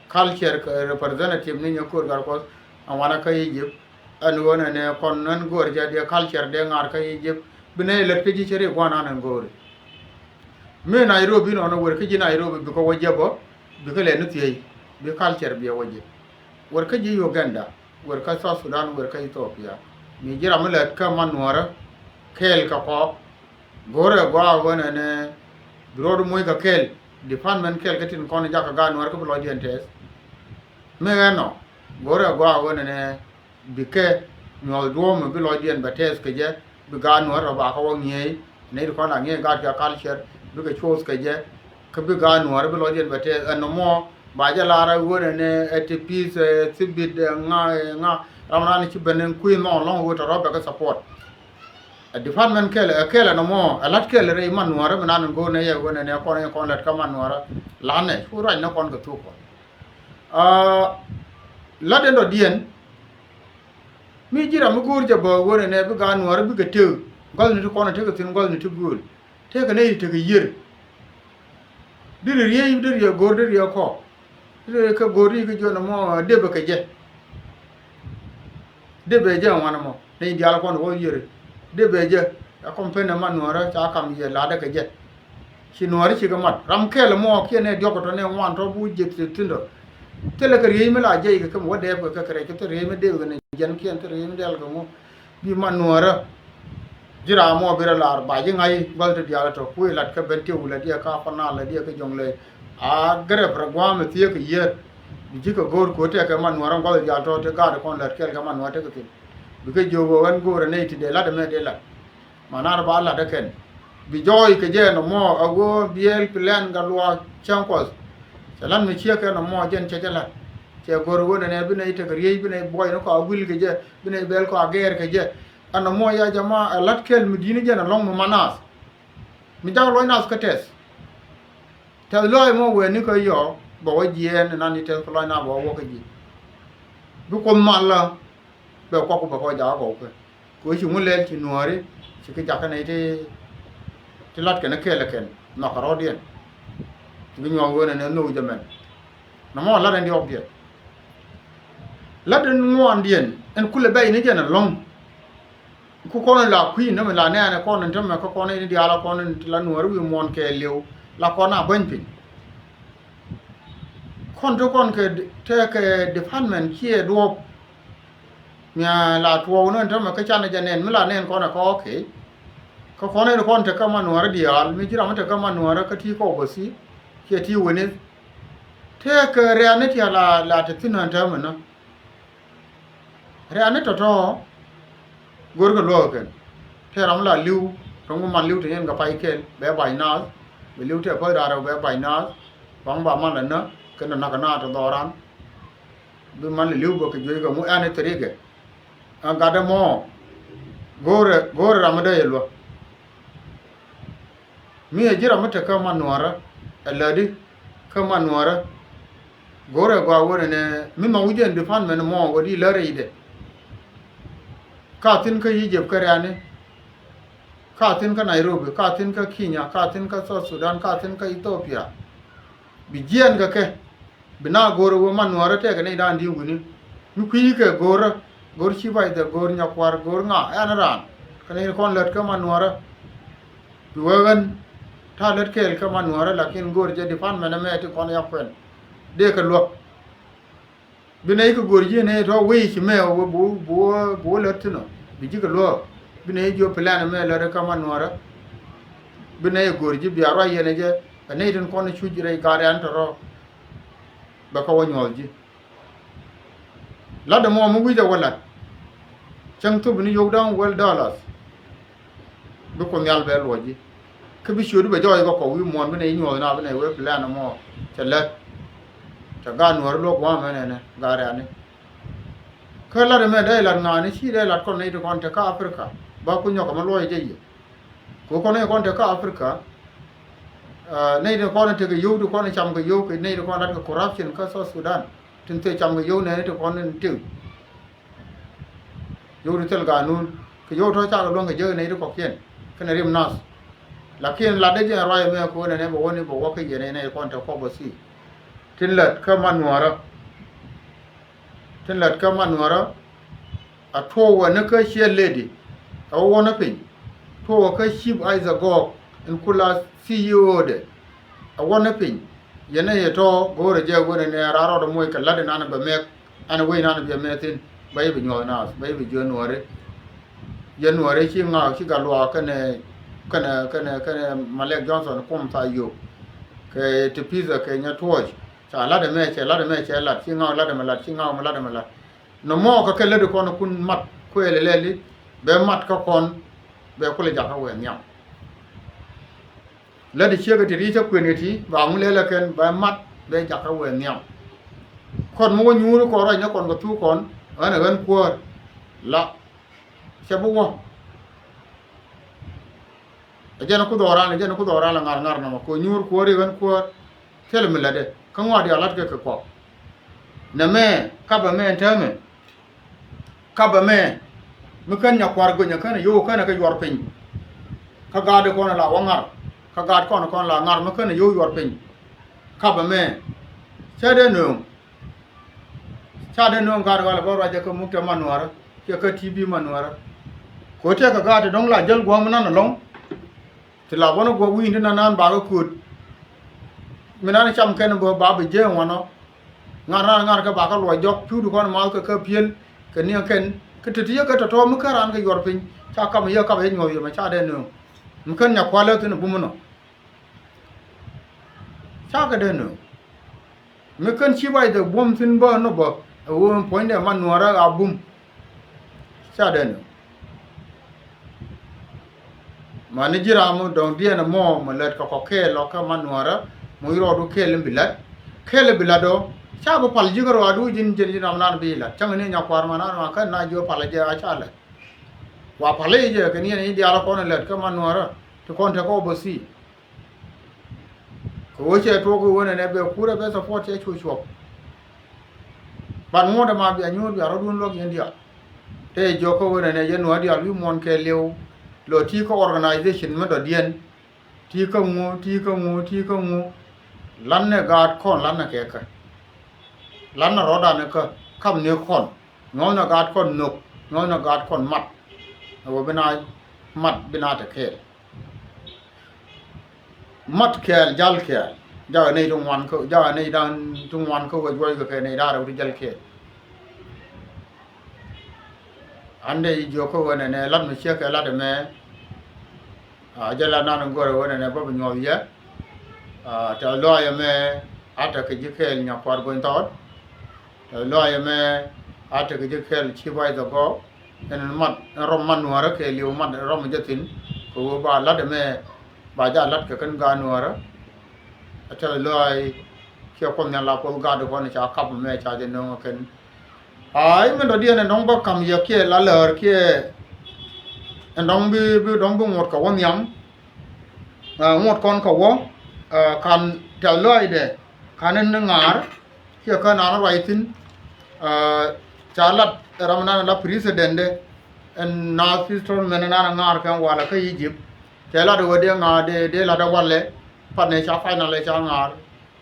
culture kɛ representative ni nya Col Gatkuɔth ɛn wanɛ kä Egypt. Ɛn ɣöö nɛnɛ kɔn ɛn go̱o̱r jɛ diɛ culture dee ŋa̱r kä Egypt bi nɛy lät kä ji̱ cɛ ri gua̱n an ɛn go̱o̱ri. Mi Nairobi nɔnɔ wer kä ji̱ Nairobi bikɛ wä jɛ bä bikɛ lɛ ni thiey bi culture biɛ wä jɛ. Wer kä ji̱ Uganda, wer kä South Sudan, wer kä Ethiopia. Mi ji̱ ram mi lät kä Man Nuäärä kɛɛl kɛ kɔɔk. Go̱rɛ gɔaa ɣöö nɛnɛ bi rɔɔd moc kɛ kɛɛl department kɛɛl kä tin kɔn jakä gaat Nuäärä kä bi lɔcdiɛn tɛth. Mi ɛnɔ go̱rɛ gɔaa ɣöö nɛnɛ bikɛ nyuɔth duɔ̱ɔ̱p mi bi lɔcdiɛn bɛ tɛth kɛ jɛ bi gaat Nuäärä rɔ ba kä wä ŋi̱eec. Nɛy ti kɔn la ŋi̱eec gaat kɛ culture bikɛ cuɔth kɛ jɛ. Kä bi gaat Nuäärä bi lɔcdiɛn bɛ tɛth ɛn nɔmɔ ba jɛ lar ɛ ɣöö nɛnɛ ɛ ti peace ɛ thibit ɛ ŋa ɛ ŋa ram ran ci ben in kui̱ nhɔk lɔ̱ŋ ɣöö tɔ̱ rɔ bɛ kɛ support. Ɛ department kɛl ɛ kɛl ɛn ɛmɔ ɛ la̱t kɛl rɛy Man Nuäärä mi nan in go̱o̱r nɛ yɛ ɣöö nɛnɛ kɔn in kɔn lät kä Man Nuäärä la̱t nɛ cu ruac nɛ kɔn kɛ thuk kɔn. Aa, la̱t in dɔ̱diɛn mi ji̱ ram mi go̱o̱r jɛ bä ɣöö nɛnɛ bi gaat Nuäärä bikɛ tëk gua̱thni ti kɔn in tekɛ thi̱n gua̱thni ti gööl. Tëëkɛ nɛy ti tekɛ yiër. Deri riey, deri riey go̱r, deri riey kɔk. Deri kɛ go̱r ri kɛ jiɔn ɛmɔ depɛ kɛ jɛ. Depɛ jɛ ŋuan ɛmɔ nɛy diaal kɔn wä yiër. Depɛ jɛ a kɔm pen ɛma Nuäärä ca kam yɛ la̱tdɛ kɛ jɛ. Ci Nuäärä cikɛ mat ram kɛl ɛmɔ kiɛ nɛ diɔk kɛ tɔ nɛ ŋuan tɔ bu jɛ thi̱n dɔ. Thilɛ kɛ riey mi la jɛ ikɛ kɛ mi wä dɛɛp kɛ kɛ kɛ rɛc kɛ thil riey mi depɛ kɛ nɛ jɛn kiɛn thil riey mi dɛl kɛ ŋu. Bi Man Nuäärä ji̱ ram mɔ bi rɔ lar ba ji̱ ŋa̱c gua̱th ti diaal tɔ kuëë lat kä ben tiw lat diɛ kä Upper Nile lat diɛ kä Jonglei. A gɛrɛp rɛ gua̱a̱m ɛ thieek kɛ yiër. Bi ji̱ kɛ go̱o̱r ko̱ tɛkɛ Man Nuäärä gua̱th diaal tɔ te gaat kɔn lat kɛɛl kɛ Man Nuäärä tekɛ thi̱n. Bikɛ jiök ɣöö ɣän go̱o̱rɛ nɛy ti dee lat ɛmɛ dee lat. Manar ba lat ɛ kɛn bi jɔɔc kɛ jɛ nɔmɔ a ɣöö biɛɛl plan kɛ luaak cäŋ kuɔth. Cɛ lat mi ciek kɛ nɔmɔ jɛn cɛ jɛ lat. Cɛ go̱r ɣöö nɛnɛ bi nɛy tekɛ riey bi nɛy buɔy ni kɔ a wil kɛ jɛ bi nɛy bɛl kɔ a gɛɛr kɛ jɛ. Ɛn ɛmɔ ya jama ɛ la̱t kɛl mi di̱t ni jɛn ɛlɔ̱ŋ mi ma naath. Mi jak lɔc naath kä tɛth. Tɛth lɔc mɔ wee ni kä yɔɔ bɛ wä jiɛɛn ɛnan ni tɛth kɛ lɔc naath bɛ wä wä kä ji̱. Bi Kuoth mal la bɛ kuak ku bɛ kɔ jak a gɔw kɛ. Kɛ ɣöö ci ŋu lɛl ci Nuääri ci kɛ jak kä nɛy ti ti la̱t kɛn kɛɛl ɛ kɛn nhɔakä rɔ̱diɛn. Ci bi nyuɔ̱ɔ̱ŋ ɣöö nɛnɛ nhök jɛ mɛn. Nɔmɔ la̱t ɛn diɔ̱ɔ̱kdiɛn. La̱t ɛn ŋuandiɛn ɛn kulɛ bɛc ni jɛn ɛlɔ̱ŋ. Ku kɔn in la kui̱ in tämɛ la nɛɛnɛ kɔn in tämɛ kä kɔn in diaal a kɔn in ti la Nuääri wi̱i̱ muɔ̱ɔ̱n kɛɛliw la kɔn a bäny piny. Kɔn te kɔn kɛ te kɛ department ciɛ duɔ̱ɔ̱p. Mia la tuɔɔk ni in tämɛ kä canɛ jɛ nɛn mi la nɛn kɔn ɛ kä okay. Kä kɔn in kɔn te kä Man Nuäärä diaal mi ji̱ ram mi te kä Man Nuäärä kä ti kä overseas ciɛ ti wi̱ni. Te kɛ rɛ̈ɛ̈ni tia̱ la la te thi̱n in tämɛ ni. Rɛ̈ɛ̈ni tɔ̱tɔ̱. Görkɛ luɔ̱ɔ̱k kɛn te ram la li̱w. Ram kɛ man li̱w te yɛn kɛ pay kɛl bɛ bac naath. Bɛ li̱w te päth da̱a̱r rɛw bɛ bac naath. Baŋ ba man lɛ nä kɛn tɔ nakä naath tɔ dhɔran. Bi man lɛ li̱w bä kɛ juey kɛ ŋu ɛn i̱ thirikɛ. Ɛn gatdɛ mɔ go̱o̱rɛ go̱o̱rɛ ram mi dee yɛ luäk. Mi ɛ ji̱ ram mi te kä Man Nuäärä ɛ lätdi kä Man Nuäärä. Go̱rɛ gɔaa wen ɛnɛ mi nhɔk wi̱c ɛn department mɔ wä di lär rɛydɛ. Ka thi̱n kä Egypt kä rɛ̈ɛ̈ni. Ka thi̱n kä Nairobi, ka thi̱n kä Kenya, ka thi̱n kä South Sudan, ka thi̱n kä Ethiopia. Bi jiɛɛn kɛ kɛ, bi na go̱o̱r ɛ wee man nuäärä tɛkɛ nɛy da̱a̱n di̱i̱ŋ wi̱ni. Mi kui̱ kɛ go̱o̱rä, go̱o̱r ci bac dhɛ, go̱o̱r nyakua̱r, go̱o̱r ŋa, ɛn raan. Kɛ nɛy kɔn lät kä man nuäärä. Bi wee ɣän ta̱a̱ lät kɛɛl kä man nuäärä, lakin go̱o̱r jɛ department ɛmɛ ti kɔn ya kuɛn. Dee kɛ luäk. Bi nɛy kɛ go̱o̱r ji̱ nɛy tɔ̱ wec mɛ wä bu, bu, bu lät thi̱n ɔ. Bi ji̱ kɛ luäk. Bi nɛy jiök plan mɛ lät kä man nuäärä. Bi nɛy go̱o̱r ji̱ bia ruac yɛn ɛ jɛ. Ɛ nɛy tin kɔn cuc rɛy gat ɛn tɔ̱ rɔ. Bɛ kä wä nyuɔth ji̱. Lat ɛmɔ mi wi̱c ɛ wä lat. Cäŋ thop ni yio̱w da̱ŋ wäl dollars. Bi Kuoth Nhial bɛ luɔc ji̱. Kä bi ciötdu bɛ jɔɔc kɛ kɔk wi̱i̱ muɔ̱ɔ̱n bi nɛy nyuɔ̱th na bi nɛy wee plan ɛmɔ cɛ lät. Cɛ gaat nuäär luɔk gua̱a̱m ɛn ɛnɛ gaat rɛ̈ni. Kä lat ɛmɛ dee lat ŋa̱a̱ni ci dee lat kɔn nɛy ti kɔn te kä Africa. Ba ku nyɔk ɛmɛ luɔc jɛ yɛ. Ku kɔn nɛy kɔn te kä Africa. Nɛy ti kɔn tekɛ yio̱w ti kɔn cam kɛ yio̱w kɛ nɛy ti kɔn lat kɛ corruption kä South Sudan. Tin thil cam kɛ yio̱w nɛɛni ti kɔn in tëk. Yio̱w ti thil ganun kɛ yio̱w tɔ̱ cakɛ luäŋ kɛ jek nɛy ti kɔ̱kiɛn kɛnɛ rim nath. Lakin lat dee jɛ ruac ɛmɛ ko̱n ɛnɛ bɛ wäni bɛ wä kä yɛn ɛnɛ kɔn te kɔp bä thi. Tin lät kä man nuäärä. Tin lät kä man nuäärä. A tuɔɔk wä ni kä ciɛ lady. A wä wä ni piny. Tuɔɔk wä kä Chief Isaac Gok in kula C E O dɛ. A wä ni piny. Yɛn ni yɛ tɔ̱ go̱o̱rɛ jɛ wä ni nɛ raa rɔɔdɛ moc kɛ lat in an bɛ mɛk. An wec in an bɛ mɛk thin. Bɛ yɛ bi nyuɔth naath. Bɛ yɛ bi jiö nuɔri. Yɛ nuɔri ci ŋaak ci gat luaak kɛnɛ, kɛnɛ, kɛnɛ, kɛnɛ Malek Johnson kum tha yio̱k. Kɛ ti pitha kɛ nyɛ tuɔɔc. Ca lat ɛmɛ cɛ, lat ɛmɛ cɛ lat. Ci ŋaak lat ɛmɛ lat, ci ŋaak ɛmɛ lat ɛmɛ lat. Nɔmɔ kɛ kɛ lätdi kɔn kun mat kuɛɛli lɛli bɛ mat kä kɔn bɛ kulɛ jakä wɛɛ nhiam. Lätdi ciek kɛ ti ri̱c kä kuën kɛ ti ba ŋu lɛlɛ kɛn bɛ mat bɛ jakä wɛɛ nhiam. Kɔn mi wä nyuuri kɔn ruac ni kɔn kɛ thuk kɔn ɣän ɛ ɣän kuäär la cɛ bi wä. Ɛ jɛn ku dhɔran, ɛ jɛn ku dhɔran la ŋar ŋar nɔmɔ ko nyuur kuäär i̱ ɣän kuäär. Thilɛ mi lätdɛ kä ŋuaat diaal la̱tkɛ kɛ kɔk. Nɛmɛ kapɛ mɛ ɛn täämɛ. Kapɛ mɛ mi kän nyakuar guinyɛ känɛ yio̱w känɛ kɛ yuɔr piny. Kä gaat kɔn la wä ŋar kä gaat kɔn kɔn la ŋar mi känɛ yio̱w yuɔr piny. Kapɛ mɛ cä dee nööŋ. Ca dee nööŋ gaat walɛ bä ruacɛ kä muk te manuäärä kiɛ kä T V manuäärä. Ko̱ tëëkɛ gaat ti dɔ̱ŋ la jäl gua̱a̱m nan ɛlɔ̱ŋ. Ti la bä ni guɔ wi̱i̱ni nan nan bakä kööt. Mi nan cam kɛn bä ba bi jiääŋ wanɔ. Ŋa̱r nan ŋa̱r kɛ bakä luɔc jɔk pi̱wdu kɔn math kɛ kä piël kɛ niɛŋ kɛn kä ti ti yɛ kɛ tɔ̱tɔ̱ mi kä raan kɛ yuɔr piny ca kam yɛ kap yɛ nyuɔ̱th yɛ mɛ ca dee nööŋ. Mi kän nyakualä thi̱n bum inɔ. Cakɛ dee nööŋ. Mi kän ci bac dhɛ buɔ̱m thi̱n bä nɔ bä ɛ ɣöö ɛn puɔ̱nydɛ manuäärä a bum. Ca dee nööŋ. Mani ji̱ ram mi dɔ̱ŋ diɛn ɛmɔ mi lät kɛ kɔ kɛɛl lɔ kä manuäärä mi wi̱c rɔɔdu kɛɛl in bi la̱t. Kɛɛl in bi la̱t ɔ ca bi pal ji̱ kä rɔɔdu ji̱n ji̱n ji̱ ram nan bi la̱t cäŋ ni nyakua̱r manan ma kän na jiö pal jɛ a ca la̱t. Wa pal i̱ jɛ kɛ ni ɛn i̱ diaal kɔn in lät kä manuäärä ti kɔn te kɔ bä thi. Kɛ ɣöö cɛ tuɔɔk i̱ ɣöö nɛnɛ bɛ kurɛ bɛ support cɛ cu cuɔp. Ban ŋuɔ̱t ɛma bia nyuur bia rɔ̱dun luäk yɛn diaal. Tɛ jiɔk kä ɣöö nɛnɛ yɛn nuäär diaal wi̱i̱ muɔ̱ɔ̱n kɛɛliw. Lɔ ti kä organization mi dɔ̱diɛn ti kä ŋu ti kä ŋu ti kä ŋu. Lannɛ gaat kɔn lannɛ kɛ kä. Lannɛ rɔ̱dan kä kam ni kɔn. Nyuɔ̱thna gaat kɔn nhök nyuɔ̱thna gaat kɔn mat. Ɛ ɣöö bi na mat bi na te kɛɛl. Mat kɛɛl jal kɛɛl. Jakä nɛy ti ŋuan kä jakä nɛy da̱ŋ ti ŋuan kä wec wec kɛ kɛ nɛy da̱ŋ rɛw ti jal kɛɛl. An dee jiök kä ɣöö nɛnɛ lat mi ciek kɛ lat ɛmɛ. A jɛ lat nan in go̱rɛ ɣöö nɛnɛ bä bi nyuɔth yɛ. A tɛth lɔaac ɛmɛ a tekɛ ji̱ kɛɛl nyakuar gony thɔɔt. Tɛth lɔaac ɛmɛ a tekɛ ji̱ kɛɛl ci bac dhɛ gɔɔk. Ɛn mat ɛn rɔm mat nuäärä kɛɛliw mat ɛn rɔm jɛ thi̱n. Kɛ ɣöö ba lat ɛmɛ ba ja lat kɛ kɛn gaat nuäärä. Ɛ tɛth lɔaac kiɛ kuɔth nhial la kuɔth gaat kɔn ca kap ɛmɛ ca jɛ nööŋ ɛ kɛn. Ay min dɔ̱diɛn ɛn dɔ̱ŋ bä ka̱m yɛ kiɛ la läär kiɛ ɛn dɔ̱ŋ bi bi dɔ̱ŋ bi ŋuɔ̱t kɛ wä nhiam. Ŋuɔ̱t kɔn kɛ wä kan tɛth lɔaacdɛ kan in ni ŋa̱a̱r. Ciɛ kä nan ruac thi̱n. Ca lat ram nan la presidentdɛ ɛn naath Israel mɛn nan ŋa̱a̱r kɛn walɛ kä Egypt. Cɛ lat ɣöö dee ŋa̱a̱ dee, dee lat ɛ walɛ. Pat ni ca final ɛ ca ŋa̱a̱r.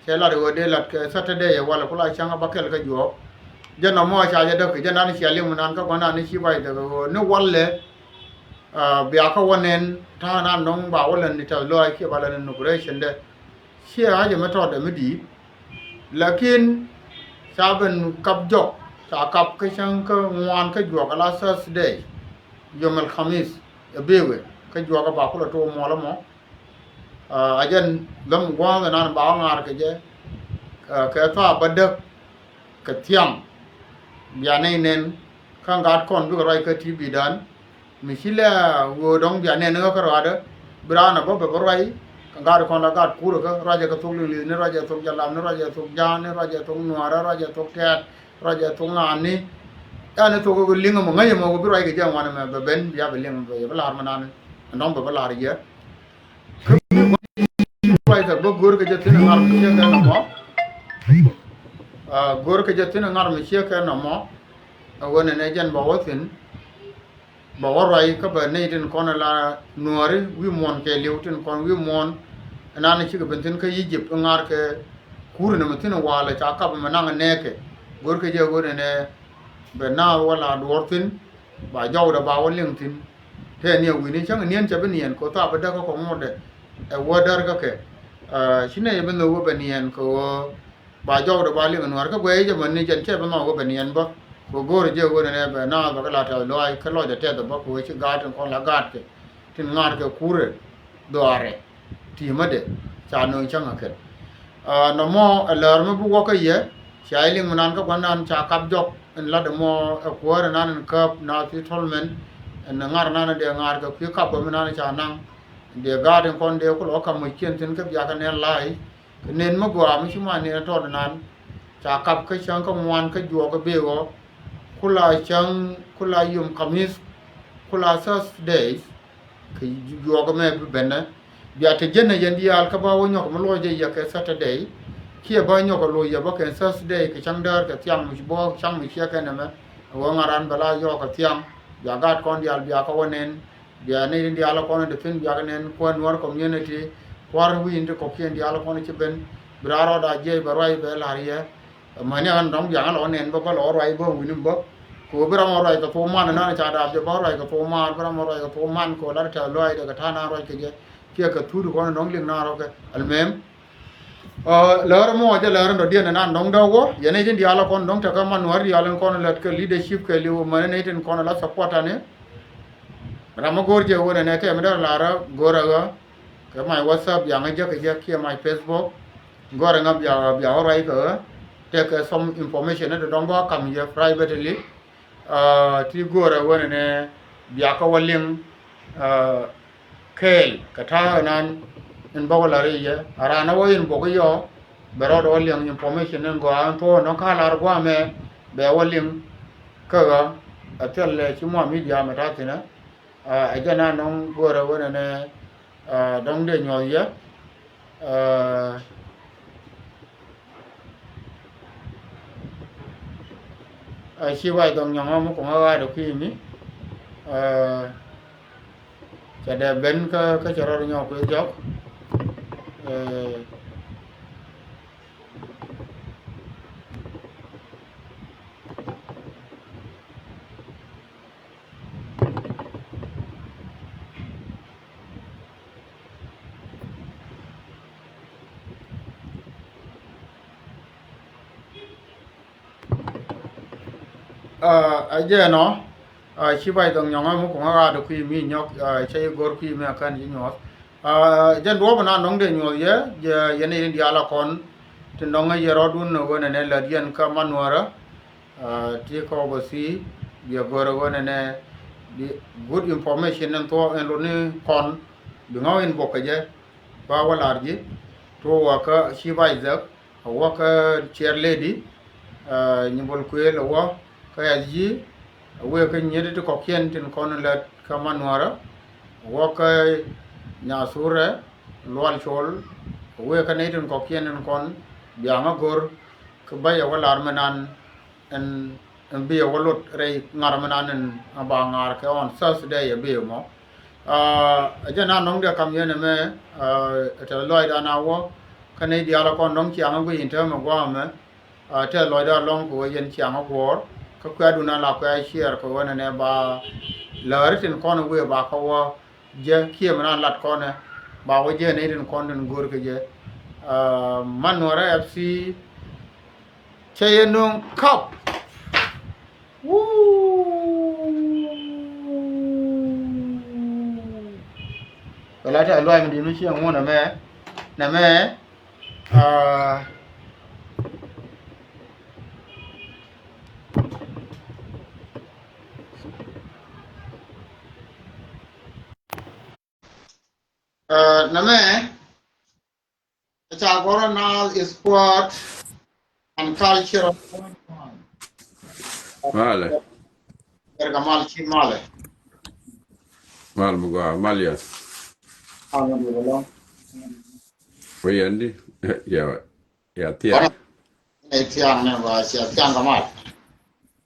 Cɛ lat ɣöö dee lat kɛ Saturday ɛ walɛ, ku la cäŋ ɛ bä kɛl kä juɔk. Jɛn nɔmɔ ca jɛ däk kɛ jɛn an cia liŋ mi nan kä gua̱n an ci bac däk ɣöö ni walɛ. Ah, bia kä wä nɛn ta̱a̱ nan nɔŋ ba wä lɛn ni tɛth lɔaac kiɛ ba lɛn inauguration dɛ. Ciɛ a jɛ mi tɔt dɛ mi di̱i̱t. Lakin ca ben kap jɔk, ca kap kä cäŋ kä ŋuan kä juɔk ala Thursday, yom al khamis, ɛ beewɛ kä juɔk ɛ ba kulɛ tuɔ muɔlä mɔ. Ah, a jɛn lom gua̱a̱th ɛnan ba wä ŋa̱a̱r kɛ jɛ. Ah, kɛ thua bä däk kɛ thiaŋ. Bia nɛy nɛn kä ŋa̱a̱t kɔn bikɛ ruac kä T V dan. Mi ci lɛ ɣöö dɔ̱ŋ bia nɛn ɣä kä ruaadä. Bi raan a bä bɛ bä ruac kä ŋa̱a̱t kɔn la ŋa̱a̱t kurä kä ruacɛ kɛ thok liŋ li̱th ni ruacɛ thok jalam ni ruacɛ thok ja̱a̱n ni ruacɛ thok nuaarä ruacɛ thok tɛɛt ruacɛ thok ŋa̱a̱n ni. Ɛn ni thok liŋ ɛmɔ ŋäc ɛmɔ kɛ bi ruac kɛ jɛ ŋuan ɛmɛ bɛ ben bia bɛ liŋ bɛ yɛ bä la̱r mɛ nan. Ɛn dɔ̱ŋ bɛ bä la̱r yɛ. Kä bi ruac thak bä go̱o̱r kɛ jɛ thi̱n ɛ ŋa̱r mi ciek kɛ nɔmɔ. Ah, go̱o̱r kɛ jɛ thi̱n ɛ ŋa̱r mi ciek kɛ nɔmɔ. Ɛ ɣöö nɛnɛ jɛn bɛ wä thi̱n. Bɛ wä ruac kä bɛ nɛy tin kɔn ɛ la nuääri wi̱i̱ muɔ̱ɔ̱n kɛɛliw tin kɔn wi̱i̱ muɔ̱ɔ̱n. Ɛnan cikɛ ben thi̱n kä Egypt ɛ ŋa̱r kɛ kuur nɛmɛ thi̱n ɛ walɛ ca kap ɛmɛ naŋ ɛ nɛɛkɛ. Go̱o̱r kɛ jɛ ɣöö nɛnɛ bɛ naath wä la duɔ̱ɔ̱r thi̱n. Ba jɔwdɛ ba wä liŋ thi̱n. Tɛɛ niɛ wi̱ni cäŋ niɛn cɛ bi niɛn kɛ thaap bi däk kä kɔŋ ŋotdɛ. Ɛ wä där kä kɛ. Ah, ci nɛy bi nhök wä bɛ niɛn kɛ ɣöö ba jɔwdɛ ba liŋ nuäär kä guɛy jɛ män ni jɛn cɛ bi nhɔk wä bɛ niɛn bä. Kɛ go̱o̱rɛ jɛ ɣöö nɛnɛ bɛ naath bɛ kɛ la tɛth lɔaac kä lɔcdɛ tɛth bä kɛ ɣöö ci gaat tin kɔn la gaatkɛ. Tin ŋa̱a̱tkɛ kurɛ dhuaarɛ. Ti̱i̱mädɛ ca nööŋ cäŋ a kɛn. Ah, nɔmɔ ɛ läär mi bi wä kä yɛ. Cia iliŋ mi nan kä gua̱n nan ca kap jɔk in lat ɛmɔ ɛ kuäär in nan in käp na thi tɔl mɛn. In ŋa̱r nan in dee ŋa̱r kɛ kui̱ kap bä mi nan ca naŋ. In dee gaat in kɔn dee kulɔ wä kap muc kiɛn thi̱n kä biakä nɛn la̱a̱c. Kɛ nen mi gɔaa mi ci ma nen tɔt nan. Ca kap kä cäŋ kä ŋuan kä juɔk kä beek ɔ. Kula cäŋ kula yom kamis. Kula Thursdays. Kɛ juɔk mɛ bi bɛnɛ bia te jɛn ɛ yɛn diaal kä ba wä nyɔk mi luɔc jɛ yɛ kɛ Saturday. Kiɛ ba nyɔk ɛ luɔc yɛ bä kɛ Thursday kɛ cäŋ däär kɛ thiaŋ mi ci bä cäŋ mi ciɛ kɛn ɛmɛ. Ɛ wä ŋa̱ran bɛ la yɔɔk kɛ thiaŋ bia gaat kɔn diaal bia kä wä nɛn. Bia nɛy tin diaal kɔn in te thi̱n bia kɛ nɛn kuäär Nuäär community. Kua̱r wi̱i̱ in ti kɔ̱kiɛn diaal kɔn ci ben bi raar rɔɔd a jiɛc bɛ ruac bɛ la̱r yɛ. Mäni an dɔ̱ŋ biaŋ lɔ nɛn bä bä lɔ ruac bä wi̱ni bä. Kɛ ɣöö bi ram ɔ ruac kɛ thok man nan ca daap jɛ bä ruac kɛ thok man bi ram ɔ ruac kɛ thok man kɛ ɣöö lat tɛth lɔaacdɛ kɛ ta̱a̱ nan ruac kɛ jɛ. Kiɛ kɛ thut kɔn dɔ̱ŋ liŋ nan rɔ kɛ almem. Lär mɔ jɛ lär in dɔ̱diɛn nan dɔ̱ŋ däk wä yɛn nɛy tin diaal kɔn dɔ̱ŋ tekɛ man Nuäär diaal in kɔn lät kɛ leadership kɛ liw mäni nɛy tin kɔn la support ani. Ram mi go̱o̱r jɛ wen ɛnɛ kɛ mi dee lar go̱o̱r ɛ ɣä. Kɛ my WhatsApp bia ŋä jek kɛ jek kiɛ my Facebook. Go̱o̱r ɛ ŋä bia bia wä ruac kɛ ɣä. Tekɛ some information ni dɔ̱ŋ bä kam yɛ privately. Ti go̱o̱r ɛ wen ɛnɛ bia kä wä liŋ kɛɛl kɛ ta̱a̱ ɛnan in bä wä lar i̱ yɛ a raan ɛ wä in bok i̱ yɔ. Bɛ rɔɔd wä liŋ information in gɔaa in thuɔ̱ɔ̱n dɔ̱ŋ kä lar gua̱a̱mɛ bɛ wä liŋ. Kä ɣä a thil lɛ ci mua media mɛ ta̱a̱ thi̱nɛ. Ɛ jɛn a nɔŋ go̱o̱rɛ wen ɛnɛ dɔ̱ŋ dee nyuɔth yɛ. Ɛ ci wac dhɔŋ nyɔŋä mi kuŋä ɣa̱a̱dɛ kui̱ mi. Cɛ dee ben kä kä cɛ rɔɔd nyɔk kui̱ jɔk. Ɛ jɛn ɔ ci bac dhɔŋ nyɔŋä mi kuŋä ɣa̱a̱dɛ kui̱ mi nyɔk. Cä yi go̱r kui̱ mi a kän ci nyuɔth. Jɛn duɔ̱ɔ̱p ɛnan nɔŋ dee nyuɔth yɛ jɛ yɛn in diaal a kɔn. Ti nɔŋ ɛ yɛ rɔɔdun wen ɛnɛ lät yɛn kä man nuäärä. Ti kɔk bä thi biɛ go̱rɛ ɣöö nɛnɛ good information in thuɔ̱k in luni kɔn bi ŋɔ̱ in bok kɛ jɛ. Ba wä lar ji̱ tuɔɔk wä kä Chief Isaac a wä kä chair lady. Nyibol kuëël a wä kä S G a wëë kä nyiet ti kɔ̱kiɛn tin kɔn in lät kä man nuäärä a wä kä nyathurɛ lual col a wëë kä nɛy tin kɔ̱kiɛn in kɔn biaŋä go̱r. Kä bä yɛ wä lar mi nan ɛn ɛn bi yɛ wä lot rɛy ŋa̱r mi nan ɛn a ba ŋa̱r kɛ on Thursday ɛ bi mɔ. Aa, ɛ jɛn a nɔŋ dee kam yɛn ɛmɛ, aa, ɛ tɛ lɔcdan a wä kä nɛy diaal ɛ kɔn nɔŋ ciaŋ ɛ guic in täämɛ gua̱a̱mɛ. Aa, tɛ lɔcdan lɔŋ kɛ wä yɛn ciaŋ ɛ guɔ̱ɔ̱r kä kuɛ̈tdun a la kuɛ ciɛɛr kɛ wä nɛnɛ ba lääri tin kɔn ɛ wëë ba kä wä jɛ kiɛ mi na lat kɔn ɛ ba wä jɛ nɛy tin kɔn tin go̱o̱r kɛ jɛ. Aa, man nuɔrɛ F C cɛ yɛ no̱o̱ŋ kap. Wuu. Kɛ la tɛ luac mi di̱i̱t mi ciɛ ŋun ɛmɛ. Nɛmɛ. Aa. Aa, nɛmɛ. Ca gɔrɔ na sport and culture. Malɛ. Ɛ kɛ mal ci malɛ. Mal mi gɔaa, mal yɛ. Mal mi gɔaa. Wä yɛn di. Ya, ya thiaŋ. Ɛ thiaŋ nɛ ba cia thiaŋ kɛ mal.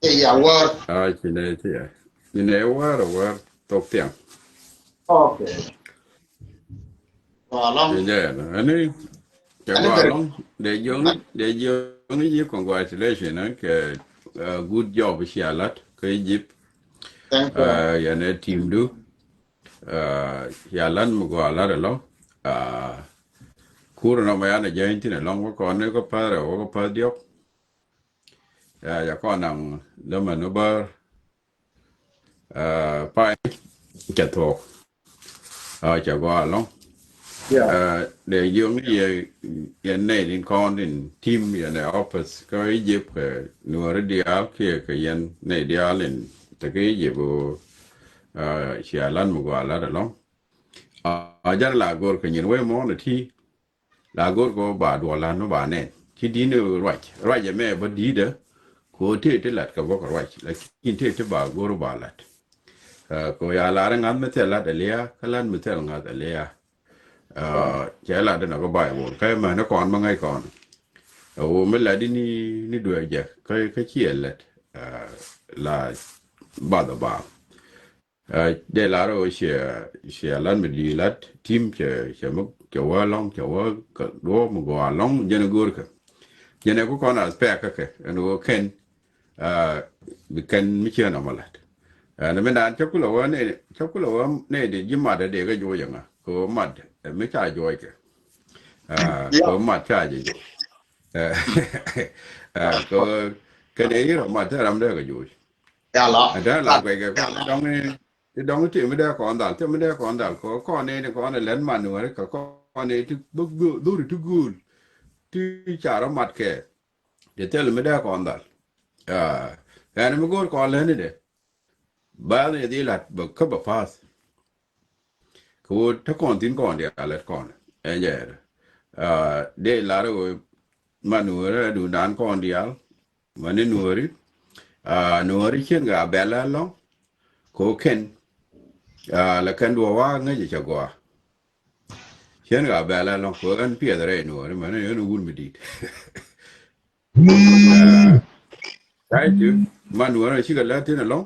Ɛ ya wär. A ci nɛ thiaŋ. Ci nɛ wär, wär thok thiaŋ. Okay. Gɔaa ɛlɔ̱ŋ. Cɛ jɛ ɛn, ɛn ni cɛ gɔaa ɛlɔ̱ŋ. Dee jiɔŋ, dee jiɔŋ ni ji̱ congratulation, ɛn kɛ, uh, good job cia lat kä Egypt. Thank you. Uh, yɛn ɛ team du. Uh, cia lat mi gɔaa lat ɛlɔ̱ŋ. Uh, kur nɔmɔ yan ɛ jɛny thin ɛlɔ̱ŋ wä kɔn ni kä pa̱th rɛw wä kä pa̱th diɔk. Uh, ya kɔn naŋ dämɛ ni bär. Uh, pay cɛ thuɔ̱k. Uh, cɛ gɔaa ɛlɔ̱ŋ. Yeah. Uh, dee jiɔŋ ni yɛ, yɛn nɛy tin kɔn tin team yɛn ɛ office kä Egypt kɛ nuɔri diaal kiɛ kɛ yɛn nɛy diaal in te kä Egypt ɣöö, uh, cia lat mi gɔaa lat ɛlɔ̱ŋ. Uh, a jɛn la go̱r kɛ nyin wee mɔn ɛ ti. La go̱r kɛ ba duɔlan mi ba nɛn. Ci di̱n ruac. Ruac ɛmɛ bä di̱i̱dä. Kɛ ɣöö tëë ti lat kɛ bä kɛ ruac. Lakin tëë ti ba go̱r ba lat. Ɛ, kɛ ɣöö ya lar ŋa̱th mi thil lat ɛ lia̱a̱, kä lat mi thil ŋa̱th ɛ lia̱a̱. Ɛ, cɛ lat inɔ kä Baibol. Kä mɛn kɔn mi ŋäc kɔn. Ɛ ɣöö mi lat ini, ni duee jɛ. Kä, kä ciɛ lät. Ɛ, la bath ɛ ba. Ɛ, dee lar ɣöö ciɛ, ciɛ lat mi di̱i̱t lat tim cɛ, cɛ mi, cɛ wä lɔ̱ŋ, cɛ wä kɛ duɔ̱ɔ̱p mi gɔaa lɔ̱ŋ jɛn ɛ go̱o̱rkɛ. Jɛn ɛ ku kɔn a pɛk kä kɛ, ɛn ɣöö kɛn, ɛ, bi kɛn mi ciɛ nɔmɔ lat. Ɛ, ni mi naan cä kulɛ wä nɛ, cä kulɛ wä nɛ di ji̱ mat ɛ dee kɛ juɔc ɛŋa, kɛ ɣöö mat, ɛ, mi ca juɔckɛ. Ɛ, kɛ ɣöö mat ca jɛ juɔc. Ɛ, ɛ, kɛ ɣöö kɛn ɛ i̱ rɔ mat te ram dee kɛ juɔc. Yala. Ɛ dee la guɛc kɛ kɔn ti dɔŋ ni, ti dɔŋ ni ti mi dee kɔn dhal, ti mi dee kɔn dhal kɔ, kɔn ni, ni kɔn ni lɛn man ni wɛri kɛ kɔn ni ti bä gö-, dhuri ti gööl. Ti ca rɔ mat kɛ. Ti thil mi dee kɔn dhal. Aa, ɛn mi go̱o̱r kɔn lɛn ni dee. Ba ni dhi lat bä kä bä path. Kɛ ɣöö te kɔn thi̱n kɔn diaal lät kɔn. Ɛn jɛ, aa, dee lar ɣöö man nuɔri ɛ duundan kɔn diaal. Mani nuɔri, aa, nuɔri cien kɛ a bɛl ɛlɔ̱ŋ. Kɛ ɣöö kɛn, aa, lɛ kɛn duɔ̱ɔ̱p wa ŋäc cɛ gɔaa. Cien kɛ a bɛl ɛlɔ̱ŋ kɛ ɣöö ɛn piɛth rɛy nuɔri mani ɛn wur mi di̱i̱t. Aa, thank you. Man nuɔri cikɛ lät thi̱n ɛlɔ̱ŋ.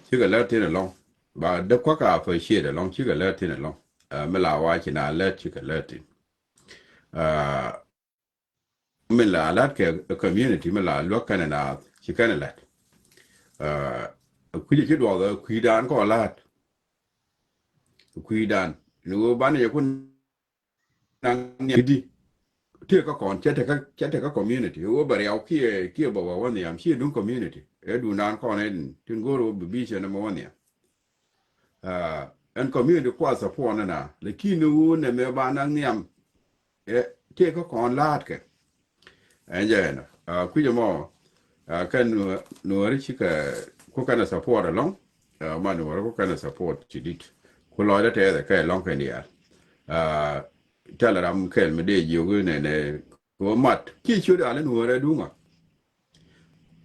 Cikɛ lät thi̱n ɛlɔ̱ŋ. Ba dee kuak a appreciate ɛlɔ̱ŋ, cikɛ lät thi̱n ɛlɔ̱ŋ. Aa, mi la wa ci na lät cikɛ lät thi̱n. Aa, min la la̱t kɛ community min la luäk kɛnɛ naath ci kɛnɛ la̱t. Aa, kui̱dɛ ci duɔth kui̱dan kɔ la̱t. Kui̱dan ni ɣöö banɛ yɛ kun naŋ niam di. Tëë kä kɔn cɛ tekä, cɛ tekä community ɣöö bɛ riaw kiɛ, kiɛ bɛ wä wä nhiam ci duŋ community. Ɛ duundan kɔn ɛ tin go̱o̱r ɣöö bi bi cɛ nɛmɛ wä nhiam. Aa, ɛn community kua support ni na, lakin ni wun nɛ mɛ ba naŋ nhiam. Ɛ, tëë kä kɔn la̱a̱t kɛ. Ɛn jɛ ɛn, aa, kui̱c ɛmɔ, aa, kɛn nuɔri cikɛ, ku kɛn ɛ support ɛlɔ̱ŋ. Aa, ma nuɔri ku kɛn ɛ support ci dit. Ku lɔcdä tɛɛth ɛ kɛ ɛlɔ̱ŋ kɛn diaal. Aa, tɛl ram kɛl mi dee jiök nɛ nɛ, kɛ mat kiɛ ciöt alɛ nuɔrɛ duŋa.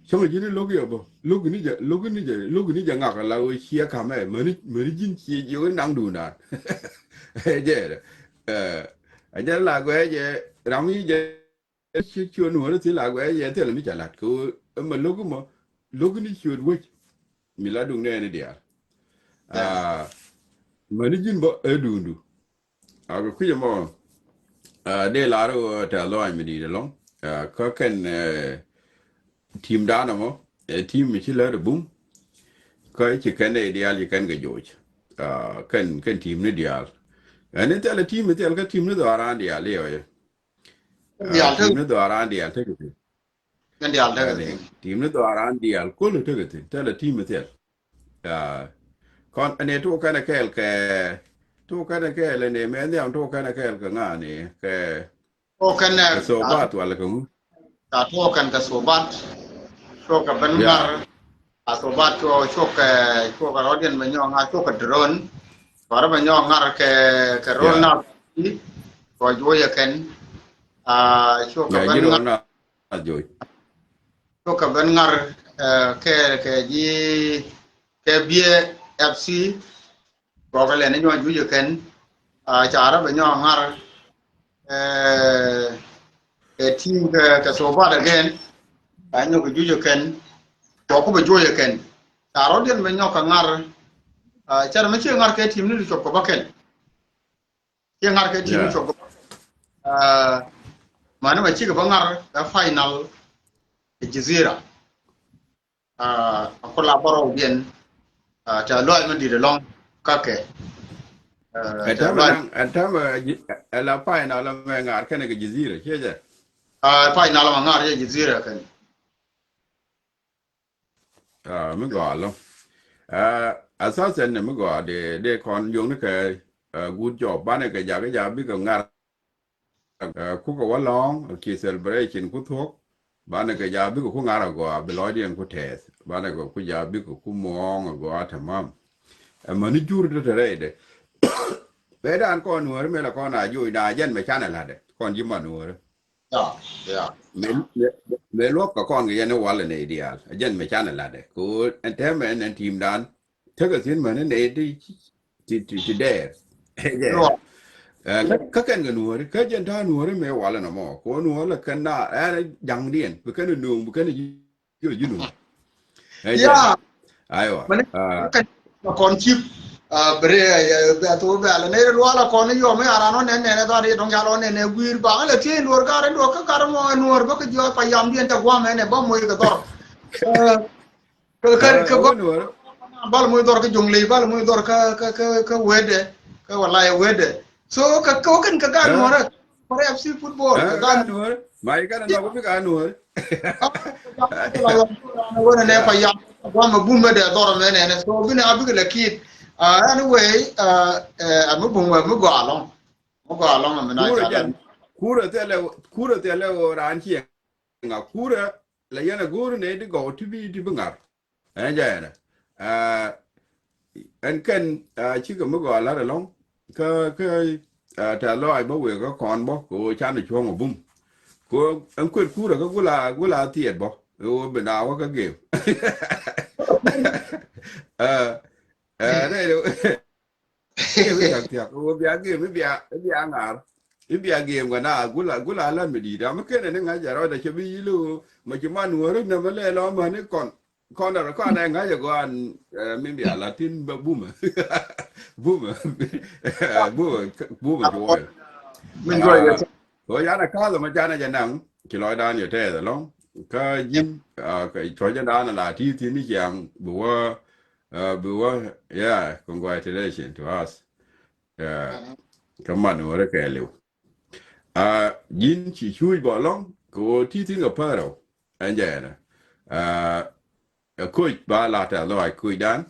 Cäŋ ji̱n lo̱k yɛ bä lo̱k ni jɛ, lo̱k ni jɛ, lo̱k ni jɛ ŋak la wee ciɛ kamɛ mäni, mäni ji̱n ciɛ jiɛ wee naŋ duun daan. Jɛ ɛ, ɛ jɛ la guɛ jɛ ram yi jɛ ciö, ciö nuɔrɛ thi la guɛ jɛ thil mi ca lat kɛ wee ɛmɛ lo̱k mɔ lo̱k ni ciöt wec. Mi la duŋ nɛɛni diaal. Aa, Mäni ji̱n bä ɛ duundu. A kɛ kui̱c ɛmɔ, a, dee lar ɣöö tɛ̈th lɔaac mi di̱i̱t ɛlɔ̱ŋ. A, kä kɛn, ɛ, team dan ɛmɔ, ɛ, team mi ci lät ɛ bum. Kä ci kɛn nɛy diaal ci kɛn kɛ joc. A, kɛn, kɛn team ni diaal. Ɛn ni thilɛ team mi thil kä team ni dhɔaaran diaal i̱ ɣɔyɛ. A, diaal tek. Team ni dhɔaaran diaal tekɛ thi̱n. Kɛn diaal tekɛ thi̱n. Team ni dhɔaaran diaal kul tekɛ thi̱n. Thilɛ team mi thil. Ya. Kɔn ɛn ɛ tuɔk kɛn ɛ kɛɛl kɛ, tuɔk kɛn ɛ kɛɛl ɛn ɛ mɛ nhiam tuɔk kɛn ɛ kɛɛl kɛ ŋa̱a̱n ɛ kɛ. Tuɔk kɛn ɛ kɛ Sobat wala kɛ ŋu. Ca tuɔk kɛn kɛ Sobat. Cuɔk kɛ ben ŋar. A Sobat cuɔk, cuɔk kɛ, cuɔk kɛ rɔ̱diɛn bɛ nyɔk ŋar cuɔk kɛ drone. Kɔrɛ bɛ nyɔk ŋar kɛ, kɛ rol na. Kɔ juɔyɛ kɛn. A cuɔk kɛ ben ŋar. Joc. Cukɛ ben ŋar, eh, kɛ, kɛ ji̱, kɛ biɛ F C, kɔkɛ lɛn inyuɔn juc ikɛn, a, carɛ bɛ nyɔk ŋar, eh, kɛ team kɛ, kɛ Sobat again, a nyɔk juc ikɛn, kɔkɛ bɛ juc ikɛn. Carɛ diɛn bɛ nyɔk kɛ ŋar, a, carɛ mi ci ŋar kɛ team ni di cop kɛ bä kɛl. Ciɛ ŋa̱r kɛ team cop. Ah, mani ma cikɛ bä ŋa̱r ɛ final ɛ Jizira. Ah, a kula bärɔw diɛn. Ah, tɛ lɔac mi di̱t ɛlɔ̱ŋ kakɛ. Ah, ɛ tɛ tɛmɛ lɔac naŋ, ɛ tɛmɛ, ɛ, ɛ la final mɛ ŋa̱r kɛnɛ kɛ Jizira, ciɛ jɛ? Ah, final ma ŋa̱r jɛ Jizira kɛn. Ah, mi gɔaa lɔ. Ah, asasen ni mi gɔaa de, de kɔn yo̱ŋ ni kɛ, ah, good job. Banɛ kɛ jak, jak bikɛ ŋar. Ah, kukɛ wä lɔŋ, ki celebration ku thuɔk. Banɛ kɛ jak bikɛ ku ŋar agɔaa, bi lɔcdiɛn ku tɛth. Banɛ kɛ ku jak bikɛ ku muɔ̱ɔ̱ŋ agɔaa tamam. Ɛmɛ ni jur de te rɛy de. Bɛ dan kɔn nuɔri mɛ la kɔn a joc na jɛn mɛ canɛ ladɛ. Kɔn ji̱ man nuɔri. Ya, ya. Mëë, mëë, mëë luɔk kɛ kɔn kɛ yɛn i̱ walɛ nɛy diaal. A jɛn mɛ canɛ latdɛ. Kɛ ɣöö ɛn tɛmɛ ɛn, ɛn team dan. Tekɛ thi̱n män in nɛy ti, ti, ti, ti dɛɛr. Ɛ, kä, kä kɛn kɛ nuɔ̱ɔ̱ri. Kä jɛn ta̱a̱ nuɔ̱ɔ̱ri mëë walɛ nɔmɔ. Kɛ ɣöö nuɔ̱ɔ̱ri lɛ kɛn na, ɛn ja̱ŋdiɛn. Bi kɛn nööŋ, bi kɛn ji̱ ji̱ nu. Ɛ, ya. Aywa. Mani, ah, kɔn cip, ah, bere, ah, bɛ thok bɛ alɛ. Nɛ lual a kɔn yɔm, ya ran ɔ nɛn nɛn, ɛ dhɔr, yɛ dɔŋ yal ɔ nɛn, ɛ guir ba. Alɛ thiec nuɔr gar, ɛ luɔr kä gar mɔ, ɛ nuɔr bä kɛ jiɔ pa yam diɛn tɛ guam ɛn, ɛ bä moc kɛ dhɔr. Eh, kɛ, kɛ, kɛ bä nuɔr. Bal moc dhɔr kä joŋ ley, bal moc dhɔr kä, kä, kä, kä wedɛ, kä walay wedɛ. So, kɛ, kɛ, kɛn kɛ gar nuɔr, ɛ. Kɔrɛ F C football. Eh, kɛ gan nuɔr. Ma i̱ kɛn nɔk bik a nuɔr. Wänɛ nɛ pa yam. Guam a bum mɛ dɛ dhɔr mɛ nɛ nɛ. So binɛ a bik lɛ kit. Ah, anyway, ah, eh, a mi bum mɛ mi gɔaa lɔŋ. Mi gɔaa lɔŋ a mi na. Kurɛ ca jɛn. Dan. Kurɛ thilɛ, kurɛ thilɛ ɣöö raan ciɛ ŋa kurɛ lɛ yɛn a go̱o̱r nɛ di gɔw ti bi, ti bi ŋar. Ɛn jɛ ɛnɛ. Ah, ɛn kɛn, ah, cikɛ mi gɔaa la̱t ɛlɔ̱ŋ. Kä, kä, ah, tɛ̈th lɔaac bä wëë kä kɔn bä kɛ ɣöö canɛ cuɔ̱ŋ ɛ bum. Kɛ ɣöö ɛn kuet kurɛ kä gula, gula thiɛɛt bä. Ɛ ɣöö bi na wä kä gem. Ah, ah, rɛy, rɛy wi̱i̱ thiak thiak. Ɛ ɣöö bia gem, i̱ bia, i̱ bia ŋa̱r. I̱ bia gem kɛ na gula, gula la̱t mi di̱i̱t. Amä kenɛ ni ŋa̱c jɛ rɔɔdɛ cɛ bi yi̱l ɣöö mɛ ci man wä ri nɛmɛ lɛ lɔ mäni kɔn. Kɔn dɔr kɔn ɛ ŋa̱c ɛ gɔaa, eh, mi bia la tin bä bumɛ. Bumɛ. Bumɛ, bumɛ jɔɔyɛ. Min jɔɔyɛ. Ah, kɔ yan a ka̱th ɛmɔ canɛ jɛ naŋ ci lɔcdan yɛ tɛth ɛlɔ̱ŋ. Kä ji̱n, ah, kɛ cuɔ̱cɛ dan a la ti thi̱n ni ciaŋ bi wä, ah, bi wä, yeah, congratulations to us. Yeah. Kä man wä rɛ kɛɛliw. Ah, ji̱n ci cuuc bɔ lɔ̱ŋ kɛ ɣöö ti thi̱n kɛ pärɛw. Ɛn jɛ ɛnɛ. Ah, ɛ koc ba la tɛ̈th lɔaac kocdan.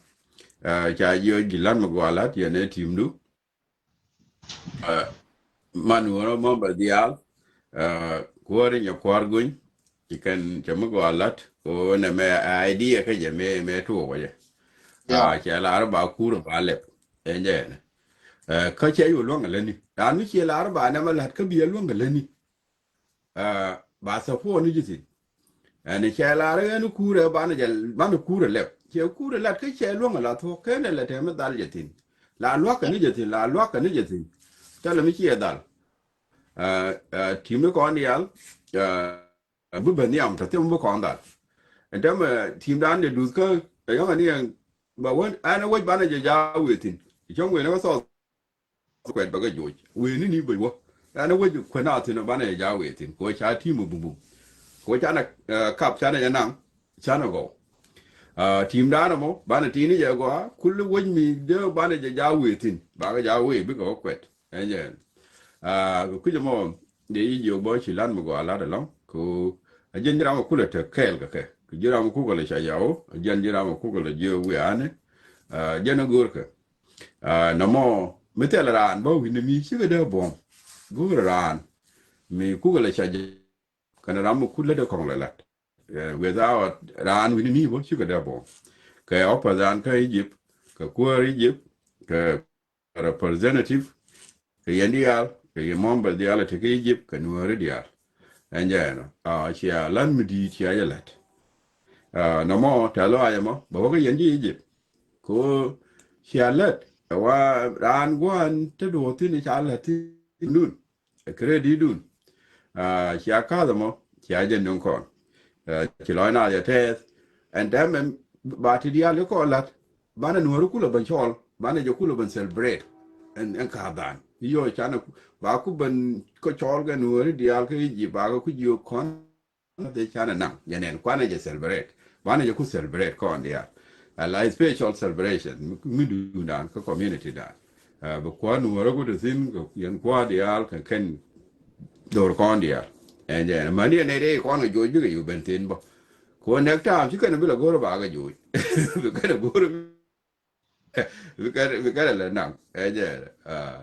Ah, ca jiɔ ji̱ la̱t mi gɔaa la̱t yɛn ɛ ti̱mdu. Ah, man wä rɔ mɔmbɛ dhiaal. Ah, kuäär inyɛ kua̱r guny. Ci kɛn cɛ mi gɔaa la̱t kɛ ɣöö nɛ mɛ idea kä jɛ mɛ, mɛ tuɔɔk wä jɛ. Ah, cɛ lar ba kur ba lɛp. Ɛn jɛ ɛnɛ. Eh, kä cɛ yo̱ luäŋ a lätni. Raan mi ciɛ lar ba nɛmɛ la̱t kä bi a luäŋ a lätni. Eh, ba support ni ji̱ thi̱n. Ɛn cɛ lar ɛn kurɛ banɛ jɛ, banɛ kurɛ lɛp. Cɛ kurɛ lat kä cɛ luäŋ a la thuɔ̱k kɛn ɛ lɛ tɛmɛ dhal jɛ thi̱n. La lua̱k kɛ ni jɛ thi̱n, la lua̱k kɛ ni jɛ thi̱n. Thilɛ mi ciɛ dhal. Eh, eh, team ni kɔn diaal, eh, Ɛ bi ben nhiam tɔ thim bi kɔn dhal. Ɛn tɛmɛ, eh, team dan de duth kä ɛ yɔ̱ŋ ɛ ni ɛn ba wän ɛn ɛ wec banɛ jɛ ja wëë thi̱n. Cäŋ wëë ni kä South kuɛt bɛ kɛ joc. Wëë ni ni bɛ wä. Ɛn wec kuɛn a thin banɛ jɛ ja̱ wëë thin. Kɛ wä ca ti̱i̱m bum bum. Kɛ wä canɛ, eh, kap canɛ jɛ naŋ. Canɛ gɔw. Ah, ti̱i̱m da̱a̱n ɛmɔ banɛ ti̱i̱n ni jɛ gɔaa. Kul wec mi dee banɛ jɛ ja̱ wëë thin. Bakɛ ja̱ wëë bikɛ wä kuɛt. Ɛn jɛ ɛn. Ah, kɛ kui̱c ɛmɔ dee yi jiök bä ci lan mi gɔaa lat ɛlɔ̱ŋ. Kɛ a jɛn ji̱ ram ɛ kulɛ tek kɛɛl kɛ kɛ. Kɛ ji̱ ram ɛ kukɛ lɛ ca yaw. A jɛn ji̱ ram ɛ kukɛ lɛ jiök wiaani. Ah, jɛn ɛ go̱o̱rkɛ. Ah, nɔmɔ mi thil raan bä wi̱ni mi cikɛ dee buɔ̱m. Go̱o̱rɛ raan mi kukɛ lɛ ca jɛ kɛnɛ ram mi kut lätdɛ kɔŋ lɛ la̱t. Eh, without raan wi̱ni mi bä cikɛ dee buɔ̱m. Kɛ opposition kä Egypt, kɛ kuäär Egypt, kɛ representative, kɛ yɛn diaal, kɛ yɛn member diaal ɛ te kä Egypt, kɛ Nuääri diaal. Ɛn jɛ ɛnɔ. Ah, cia lan mi di̱i̱t cia jɛ la̱t. Ah, nɔmɔ tɛ̈th lɔaac ɛmɔ bɛ wä kä yɛn ji̱ Egypt. Kɛ ɣöö cia lät ɛ wa raan gua̱a̱n te duɔ̱ɔ̱r thi̱n ca lät thi̱n nun. Ɛ kreditdun. Ah, cia ka̱th ɛmɔ cia jɛ nuŋ kɔn. Ah, ci lɔc naath jɛ tɛɛth. Ɛn tɛmɛ ba ti diaal i̱ kɔn la̱t. Banɛ Nuääri kulɛ ben cɔl. Banɛ jɛ kulɛ ben celebrate. Ɛn, ɛn ka̱thdan. Iyɔ canɛ ku, ba ku ben kɔ cɔl kɛ Nuääri diaal kä Egypt ba kɛ ku jiök kɔn. Dee canɛ naŋ jɛ nɛn kuanɛ jɛ celebrate. Banɛ jɛ ku celebrate kɔn diaal. Ala special celebration mi, mi duundan kä community dan. Ah, bi kua̱r Nuäärä ku te thi̱n kɛ yɛn kua̱r diaal kɛ kɛn dho̱r kɔn diaal. Ɛn jɛ ɛn mäni ɛn nɛy dee kɔn kɛ joc bikɛ yuk ben thi̱n bä. Ku next time ci kɛn bi lɛ go̱r bakɛ joc. Bi kɛn go̱r Bi kɛn, bi kɛn lɛ naŋ. Ɛ jɛ, ah,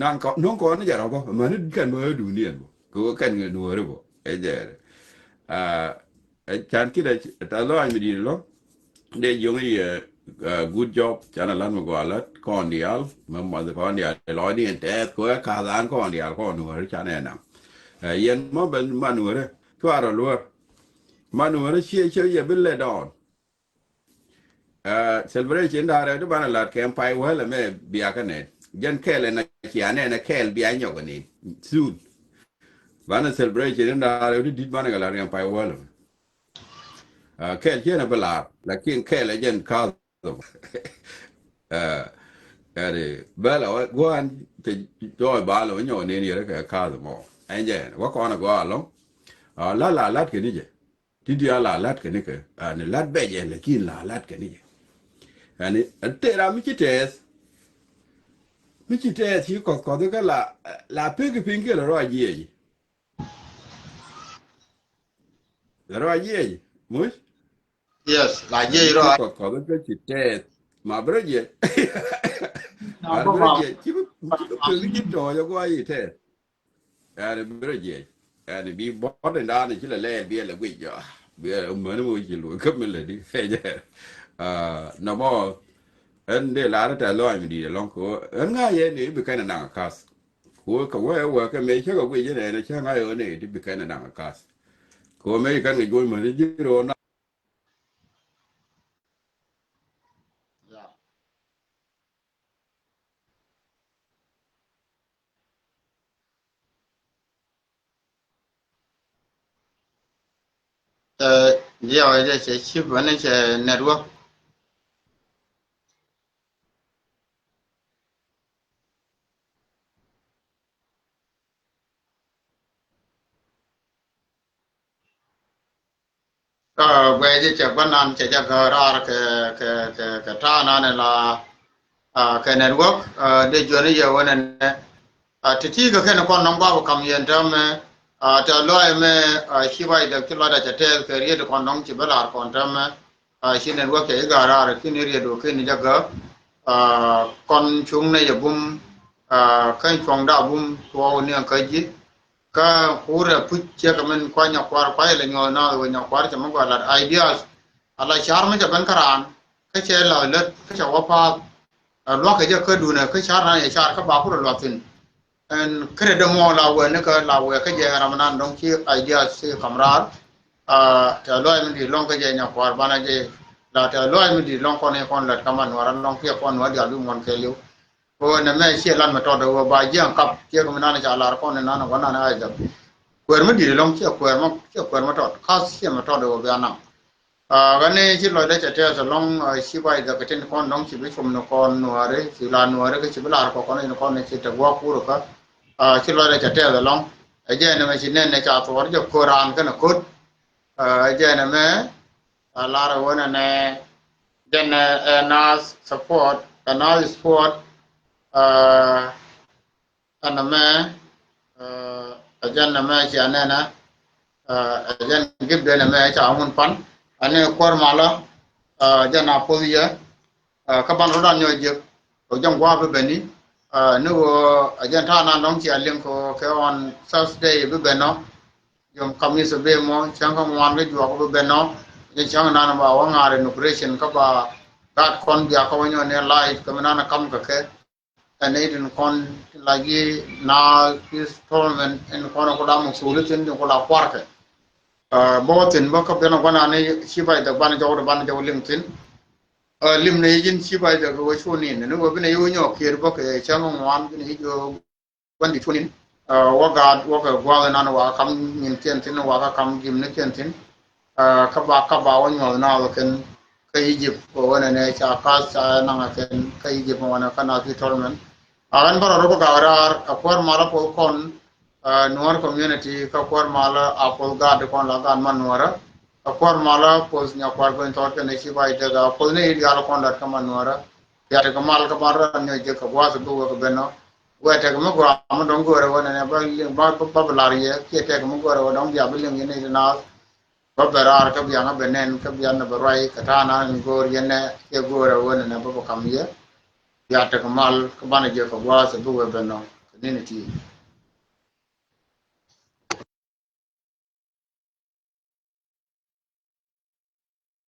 naŋ kɔ, no̱ŋ kɔn ni jɛ rɔ bä. Mäni kɛn bä duundiɛn bä. Kɛ wä kɛn kɛ Nuääri bä. Ɛ jɛ. Ah, ɛ can kidɛ tɛ̈th lɔaac mi di̱i̱t lɔ. Dee jiöŋ i̱, ah, good job. Canɛ la̱t mi gɔaa la̱t kɔn diaal. Mɛ math kɔn diaal. Lɔcni ɛn tɛɛth kɛ wä ka̱th an kɔn diaal kɔn Nuääri canɛ naŋ. Ah, yɛn mɔ ben man Nuääri. Cuarɛ luäär. Man Nuääri ciɛ ciɛ yɛ bi let down. Ah, celebration da̱rɛ ti banɛ lat kɛ pay wäl ɛmɛ bia kä nɛn. Jɛn kɛl ɛn a cia nɛn ɛ kɛl bia nyɔk ɛn in. Soon. Banɛ celebration da̱rɛ ti di̱t banɛ kɛ lat kɛ pay wäl ɛmɛ. Ah, kɛl ciɛ nɛ bi lar. Lakin kɛl ɛ jɛn ka̱th. Ah, ɛri bɛl ɛ wä gua̱a̱n te jɔɔc bal ɛ wä nyɔk ɛn in yɛrɛ kɛ ka̱th mɔ. Ɛn jɛ wä kɔn ɛ gɔaa lɔŋ. Ah, la la lat kɛ ni jɛ. Ti diaal a la̱t kɛ nikɛ, ani la̱t bɛc ɛ, lakin la la̱t kɛ nikɛ. Ani, a tëë ram mi ci tɛɛth. Mi ci tɛɛth ci kɔth kɔth kä la, la pek piny kiɛ la rɔ a jiɛc. La rɔ a jiɛc, muc? Yes, la jiɛc rɔ. Kɔth kɔth kä ci tɛɛth. Ma bi rɔ jiɛc. Ma bi rɔ jiɛc. Ci bi, ci bi pek ci tɔɔc a gua̱a̱c i̱ tɛɛth. Ɛn bi rɔ jiɛc. Ɛn bi bɔt in da̱a̱n ci lɛ lɛɛl bi ɛlɛ guic jɔ. Bi ɛlɛ mäni mi ci luɔi kä mi lɛ di. Ɛ jɛ. Ah, nɔmɔ. Ɛn dee lar tɛ̈th lɔaac mi di̱i̱t ɛlɔ̱ŋ kɛ ɣöö ɛn ŋa̱c yɛn ni bi kɛn ɛ naŋ a ka̱th. Kɛ ɣöö kɛ wee wee kɛ mëë cä kɛ guic in ɛn cä ŋa̱c ɣöö ni di bi kɛn ɛ naŋ a ka̱th. Kɛ ɣöö mëë ci kɛn kɛ juɔc mäni ji̱ ro̱o̱ na. Ɛ, jiɛ wä jɛ cɛ chip wä ni cɛ network. Ɛ, guɛc jɛ cɛ gua̱nan cɛ jɛ gäär raar kɛ, kɛ, kɛ, kɛ ta̱a̱ nan in la, ɛ, kɛ network, ɛ, dee juɔni yɛ wä nɛnɛ. Ɛ, ti ti kɛ kɛn kɔn nɔŋ gua̱a̱p kam yɛn täämɛ, ɛ, tɛ̈th lɔaac mɛ, ɛ, ci ruac däk ci lɔcda cɛ tɛɛth kɛ riet kɔn nɔŋ ci bä la̱r kɔn täämɛ. Ɛ, ci network cɛ ji̱ ga̱a̱r raar kini riet wä kini jɛ gäär. Ɛ, kɔn cuŋnɛ yɛ bum, ɛ, kɛn cuɔ̱ŋda bum tuɔɔk ni ɛ kä ji̱. Kä kuurɛ puc ciek min kua nyakuar kua ilɛ nyuɔth naath wä nyakuar cɛ mi gɔaa lat ideas. Ala car mi cɛ ben kä raan kä cɛ la lät kä cɛ wä pa̱a̱th. Ɛ, luakä jɛ kä duunɛ kä car nan yɛ car kä ba kurɛ luath thi̱n. Ɛn kärɛ dämuɔ la wee ni kä la wee kä jɛ ram nan dɔ̱ŋ ci ideas ci kam raar. Ɛ, tɛ̈th lɔaac mi di̱i̱t lɔ̱ŋ kä jɛ nyakuar banɛ jɛ la tɛ̈th lɔaac mi di̱i̱t lɔ̱ŋ kɔn i̱ kɔn lät kä man nuɔr an lɔ̱ŋ kiɛ kɔn nuɔr diaal bi muɔ̱n kɛɛliw. Ɣöö nɛmɛ ciɛ lat mi tɔt ɣöö ba jiɛn kap ciek mi nan ca lar kɔn inan ɣɔn nan a jɔk. Kuɛɛr mi di̱t ɛlɔ̱ŋ ciɛ kuɛɛr mi, ciɛ kuɛɛr mi tɔt. Ka̱th ciɛ mi tɔt ɣöö bia naŋ. Ɣän ni ci lɔcdä cɛ tɛth ɛlɔ̱ŋ, ci bay dhɛ kɛ tin kɔn dɔ̱ŋ ci bi cum ni kɔn nuääri, ci la nuääri kä ci bi lar kɔ kɔn ni kɔn ni ci te gua̱a̱k kur kä. Ci lɔcdä cɛ tɛth ɛlɔ̱ŋ. Ɛ jɛn ɛmɛ ci nɛn ni ca thuɔɔr jɛ ko̱r raan kɛnɛ ko̱t. Ɛ jɛn ɛmɛ lar ɛ wänɛ nɛ jɛn ɛ nath support, ɛ nath sport. Ɛn ɛmɛ ɛ jɛn ɛmɛ cia nɛnɛ, ɛ jɛn gipdɛ ɛn ɛmɛ ca ŋun pan. Ɛn ni kuäär malä, ɛ jɛn a poth yɛ. Kä ban rɔ̱dan nyɔk jek kɛ jɛn gua̱a̱p bi beni. Ni ɣöö ɛ jɛn ta̱a̱ nan dɔ̱ŋ cia liŋ kɛ kɛ on Thursday bi ben nɔ. Jom kamis bi mɔ cäŋ kä ŋuan kä juɔk bi ben nɔ. Jɛn cäŋ nan ba wä ŋa̱r inauguration kä ba gaat kɔn bia kä wä nyɔk ni live kä mi nan kam kɛ kɛ. Ɛn itin kɔn la yi na peace tournament in kɔn ku la musul itin ku la kuarkɛ. Bä wä thin bä kä ben guanan ni ci bay dek ban jɔw de ban jɔw liŋ thin. Lim ni yin ci bay dek wä cu nin ni wä bi ni yu nyɔ kier bä kɛ cäŋ ŋuan bi ni yu guan di cu nin. Wä gaat wä kɛ guath nan wa kam nin kiɛn thin wa ka kam gim ni kiɛn thin. Kä ba kä ba wä nyuɔth naath kɛn kä Egypt kɛ wä nɛnɛ ca kath ca naŋ kɛn kä Egypt wä nɛ kä nath i̱ tournament. A ɣän bä rɔ rɔ bä gak raar a kuäär malä poth kɔn. Nuɔr community kä kuäär malä a poth gaat kɔn la gaat ma nuɔrä. A kuäär malä poth nya kuäär ben thɔɔt kɛn ci bay dek a poth ni i̱ dial kɔn lat kä ma nuɔrä. Bia tek mal kä ban ran nyɔ jek kɛ guath bi wek ben nɔ. Wek tek mi gua mi dɔŋ go̱o̱rɛ wä nɛnɛ ba liŋ ba ba bi lar yɛ kiɛ tek mi go̱o̱rɛ wä dɔŋ bia bi liŋ yɛ ni naath. Bä bɛ raar kä biaŋä bɛ nɛn kä bian nɛ bɛ ruac kɛ ta̱a̱ na in go̱o̱r yɛn nɛ kiɛ go̱o̱r ɛ wen nɛ bä bɛ kam yɛ. Bia tek mal kä banɛ jɛ kɛ gua̱a̱th ɛ bi wee bɛ nɔ kɛ ni̱n iti.